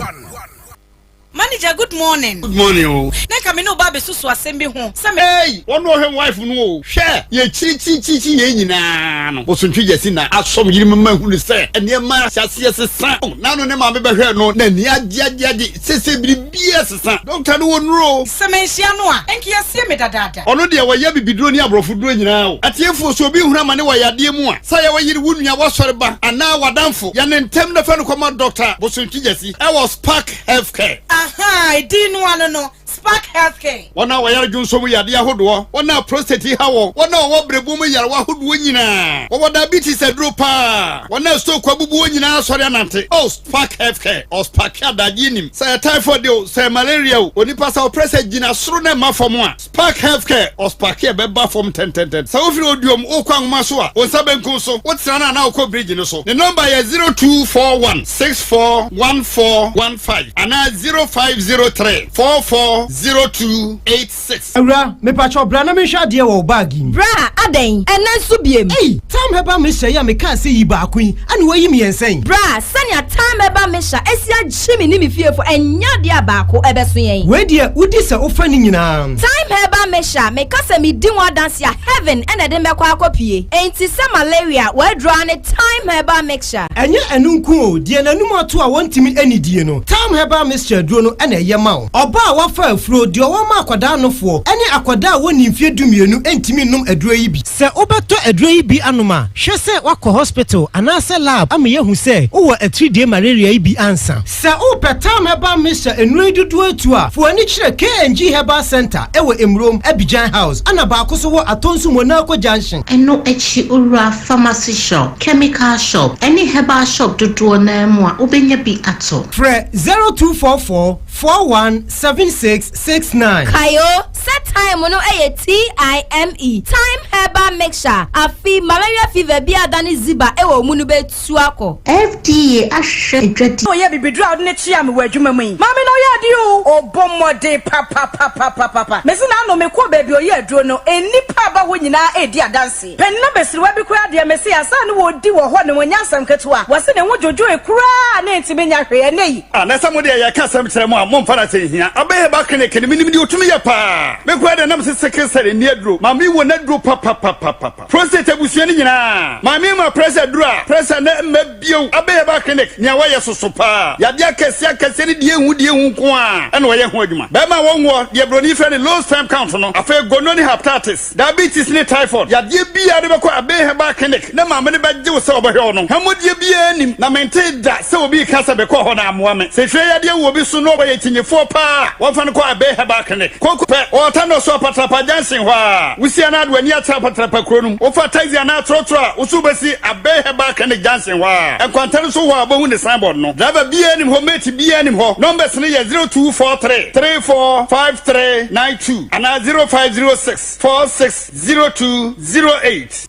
Manager good morning. Good morning o. Na nka me ne wo ba abɛsusu asɛm bi ho sɛ me. Ei! Wɔn na ɔhwɛ wife no o. Hwɛ! Yɛ kyirikyirikyirikyi yɛn nyinaa no, Bosontwe Gyasi na asɔm yere mu ma hunu sɛ nneɛma ahyɛ aseɛ sesa. N'ano ne maame bɛhwɛɛ no, n'ani agye agye agye. Seesei biribiara sesa. Dɔkta no wɔ nnuro o. Sɛ manhyia no a, nka yɛasie me dadaada. Ɔno deɛ wɔyɛ abibiduro ne aborɔfo duro nyinaa o. Atiefoɔ, sɛ obi hunu amane wɔ yadeɛ mu a, sɛ ɛyɛ wo yere, wo nua, w'asɔre ba anaa w'adamfo, yɛ no ntɛm na fa no kɔma Dɔkta Bosontwe Gyasi wɔ Spark Healthcare. Ahaa, edin no ano no, Spark Healthcare. Wɔn a wɔyare dwonsɔ mu yadeɛ ahodoɔ, wɔn a prostate ha wɔn, wɔn a wɔwɔ berɛboɔ mu nyarewa ahodoɔ nyinaa, wɔwɔ diabetes aduro paa, wɔn a stroke abubu wɔn nyinaa asɔre anante. Oh, Spark Healthcare, ɔsparke adagyeɛ nim. Sɛ ɛyɛ typhoid o, sɛ ɛyɛ malaria o, onipa sɛ wo pressure gyina soro na ɛmma fam a, Spark Healthcare, ɔsparke a ɛbɛba fam ntɛntɛntɛn. Sɛ wofiri Oduom wokɔ Anwoma so a, wo nsa benkum so, wotena no anaa wokɔ bridge no so. Ne nɔmba yɛ 0241 641415 anaa 0503 440286. Awura, mepakyɛw bra na menhwɛ adeɛ wɔ wo bag yi mu. Bra, adɛn? Ɛnnɛ nso biem? Ei! Tam Herbal Mixture yi a mekaa sɛ yi baako yi, ɛna woayi mmiɛnsa yi? Bra, sɛnea Tam Herbal Mixture asi agye me ne me fiefo, ɛnyɛ adeɛ a baako ɛbɛso yɛn. Wei deɛ wodi sɛ wofa ne nyinaa. Thyme Herbal Mixture, meka sɛ medi ho adanse a, heaven na ɛde me bɛkɔ akɔpue. Enti sɛ malaria, w'aduro ara ne Thyme Herbal Mixture. Ɛnyɛ ɛno nko o, deɛ n'anum ato a wɔntumi nnidie no, Thyme Herbal Mixture aduro no na ɛyɛ ma wo. Ɔbaa a wafa afuro, deɛ ɔwɔ ma akwadaa nofoɔ, ne akwadaa a wɔnnii mfeɛ dumienu ntumi nnom aduro yi bi. Sɛ wobɛtɔ aduro yi bi anom a, hwɛ sɛ woakɔ hospital anaasɛ lab ama yɛahu sɛ wowɔ atiridie malaria yi bi ansa. Sɛ wopɛ Tam Herbal Mixture nnuro yi dodoɔ atu a, fa w'ani kyerɛ KNG Herbal Centre wɔ Emurom, Abidjan House, ɛna baako nso wɔ Atonsu Monaco Junction. Ɛno akyi wowura pharmacy shop, chemical shop, ɛne herbal shop dodoɔ no ara mu a, wobɛnya bi atɔ. Frɛ 0244 41 76 69. Kae o, sɛ thyme no yɛ TIME, Thyme Herbal Mixture, afe malaria fever bi a adane ziba wɔ wo mu no bɛtu akɔ. FDA ahwehwɛ adwadi. Ɔyɛ bibiduro a ɔde no kyea me wɔ adwuma mu yi. Maame no ɔyɛ adeɛ o. Ɔbɔ mmɔden papapapapapa. Mese n'ano mekɔɔ baabi a ɔyɛ aduro no, nnipa a ba hɔ nyinaa redi adanseɛ. Panin abasiriwa bi koraa deɛ mese ansa na wɔredi wɔ hɔ no ɛnyɛ asɛm ketewa. Wɔse ne ho dwodwoe koraa na ɛntumi nya hwee ɛnnɛ yi. Ah na sɛ mo deɛ yɛka asɛm kyerɛ mo a momfa no asɛ nhia. Abɛyɛ ba clinic no menim deɛ ɔtumi yɛ paa. Me koraa deɛ na mese sickle cell nni aduro. Maame wɔ n'aduro papapapapa. Prostate abusua no nyinaa. Maame ma pressure aduro a pressure no mma bio. Abɛyɛ ba clinic nea wɔyɛ soso paa. Yadeɛ akɛseɛ akɛseɛ ne deɛ ɛnhu deɛ ɛnhu nko ara ɛna wɔyɛ ho adwuma. Bɛrima a wɔnwoɔ deɛ broni frɛ no low sperm count no. Afei gono ne hepatitis. Diabetes ne typhoid yadeɛ biara de bɛkɔ Abbey Herbal Clinic na maame no bɛgye wo sɛ ɔbɛhwɛ wo no. Hammɔdie biara nnim, na mentee da sɛ obi reka sɛ mekɔɔ hɔ na ammoa me. Sɛ hwɛ yadeɛ wɔ obi so na ɔyɛ kyinyefoɔ paa a, wɔmfa no kɔ Abbey Herbal Clinic. Koko pɛ, ɔwɔ Tanoso Apatrapa Junction hɔ ara. Wosi anaa de w'ani akyerɛ Apatrapa kuro no mu. Wofa taxi anaa trɔtrɔ a, wo so wobɛsi Abbey Herbal. Park ne Junction hɔ a. Nkwanta no so hɔ a wobɛhu ne signboard no. Driver biara nim hɔ, mate biara nim hɔ. Numbers no yɛ 0243 345392 anaa 0506 460208.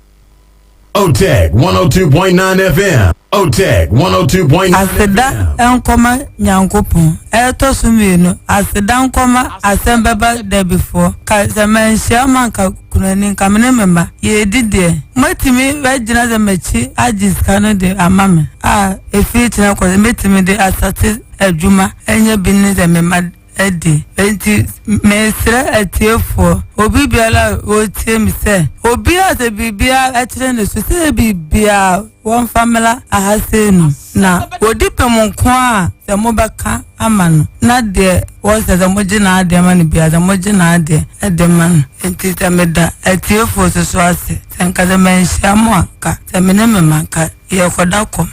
OTEC 102.9 FM. OTEC 102.9 Aseda nkɔma Nyankopɔn. Ɛtɔ so mmienu, aseda nkɔma asɛm bɛba dabifoɔ. Ka sɛ manhyia mo anka kunani nka me ne me mma yɛredi deɛ. Moatumi bɛgyina sɛ m'akyi agye sika no de ama me a ɛfiri kyena kɔ sɛ mɛtumi de asate adwuma anya bi ne sɛ me mma adi. Enti mesrɛ atiefoɔ, obi biara a ɔretie me sɛ, obiara sɛ biribiara kyerɛ ne so sɛ biribiara wɔmfa mmra aha sei no, na wɔdi pem nko a sɛ mobɛka ama no, na deɛ wɔsɛ sɛ mogye n'adeɛ ma no biara sɛ mogye n'adeɛ de ma no. Enti sɛ meda atiefoɔ so so ase, sɛ nka sɛ manhyia mo a, nka sɛ me ne me mma nka yɛrekɔda kɔm.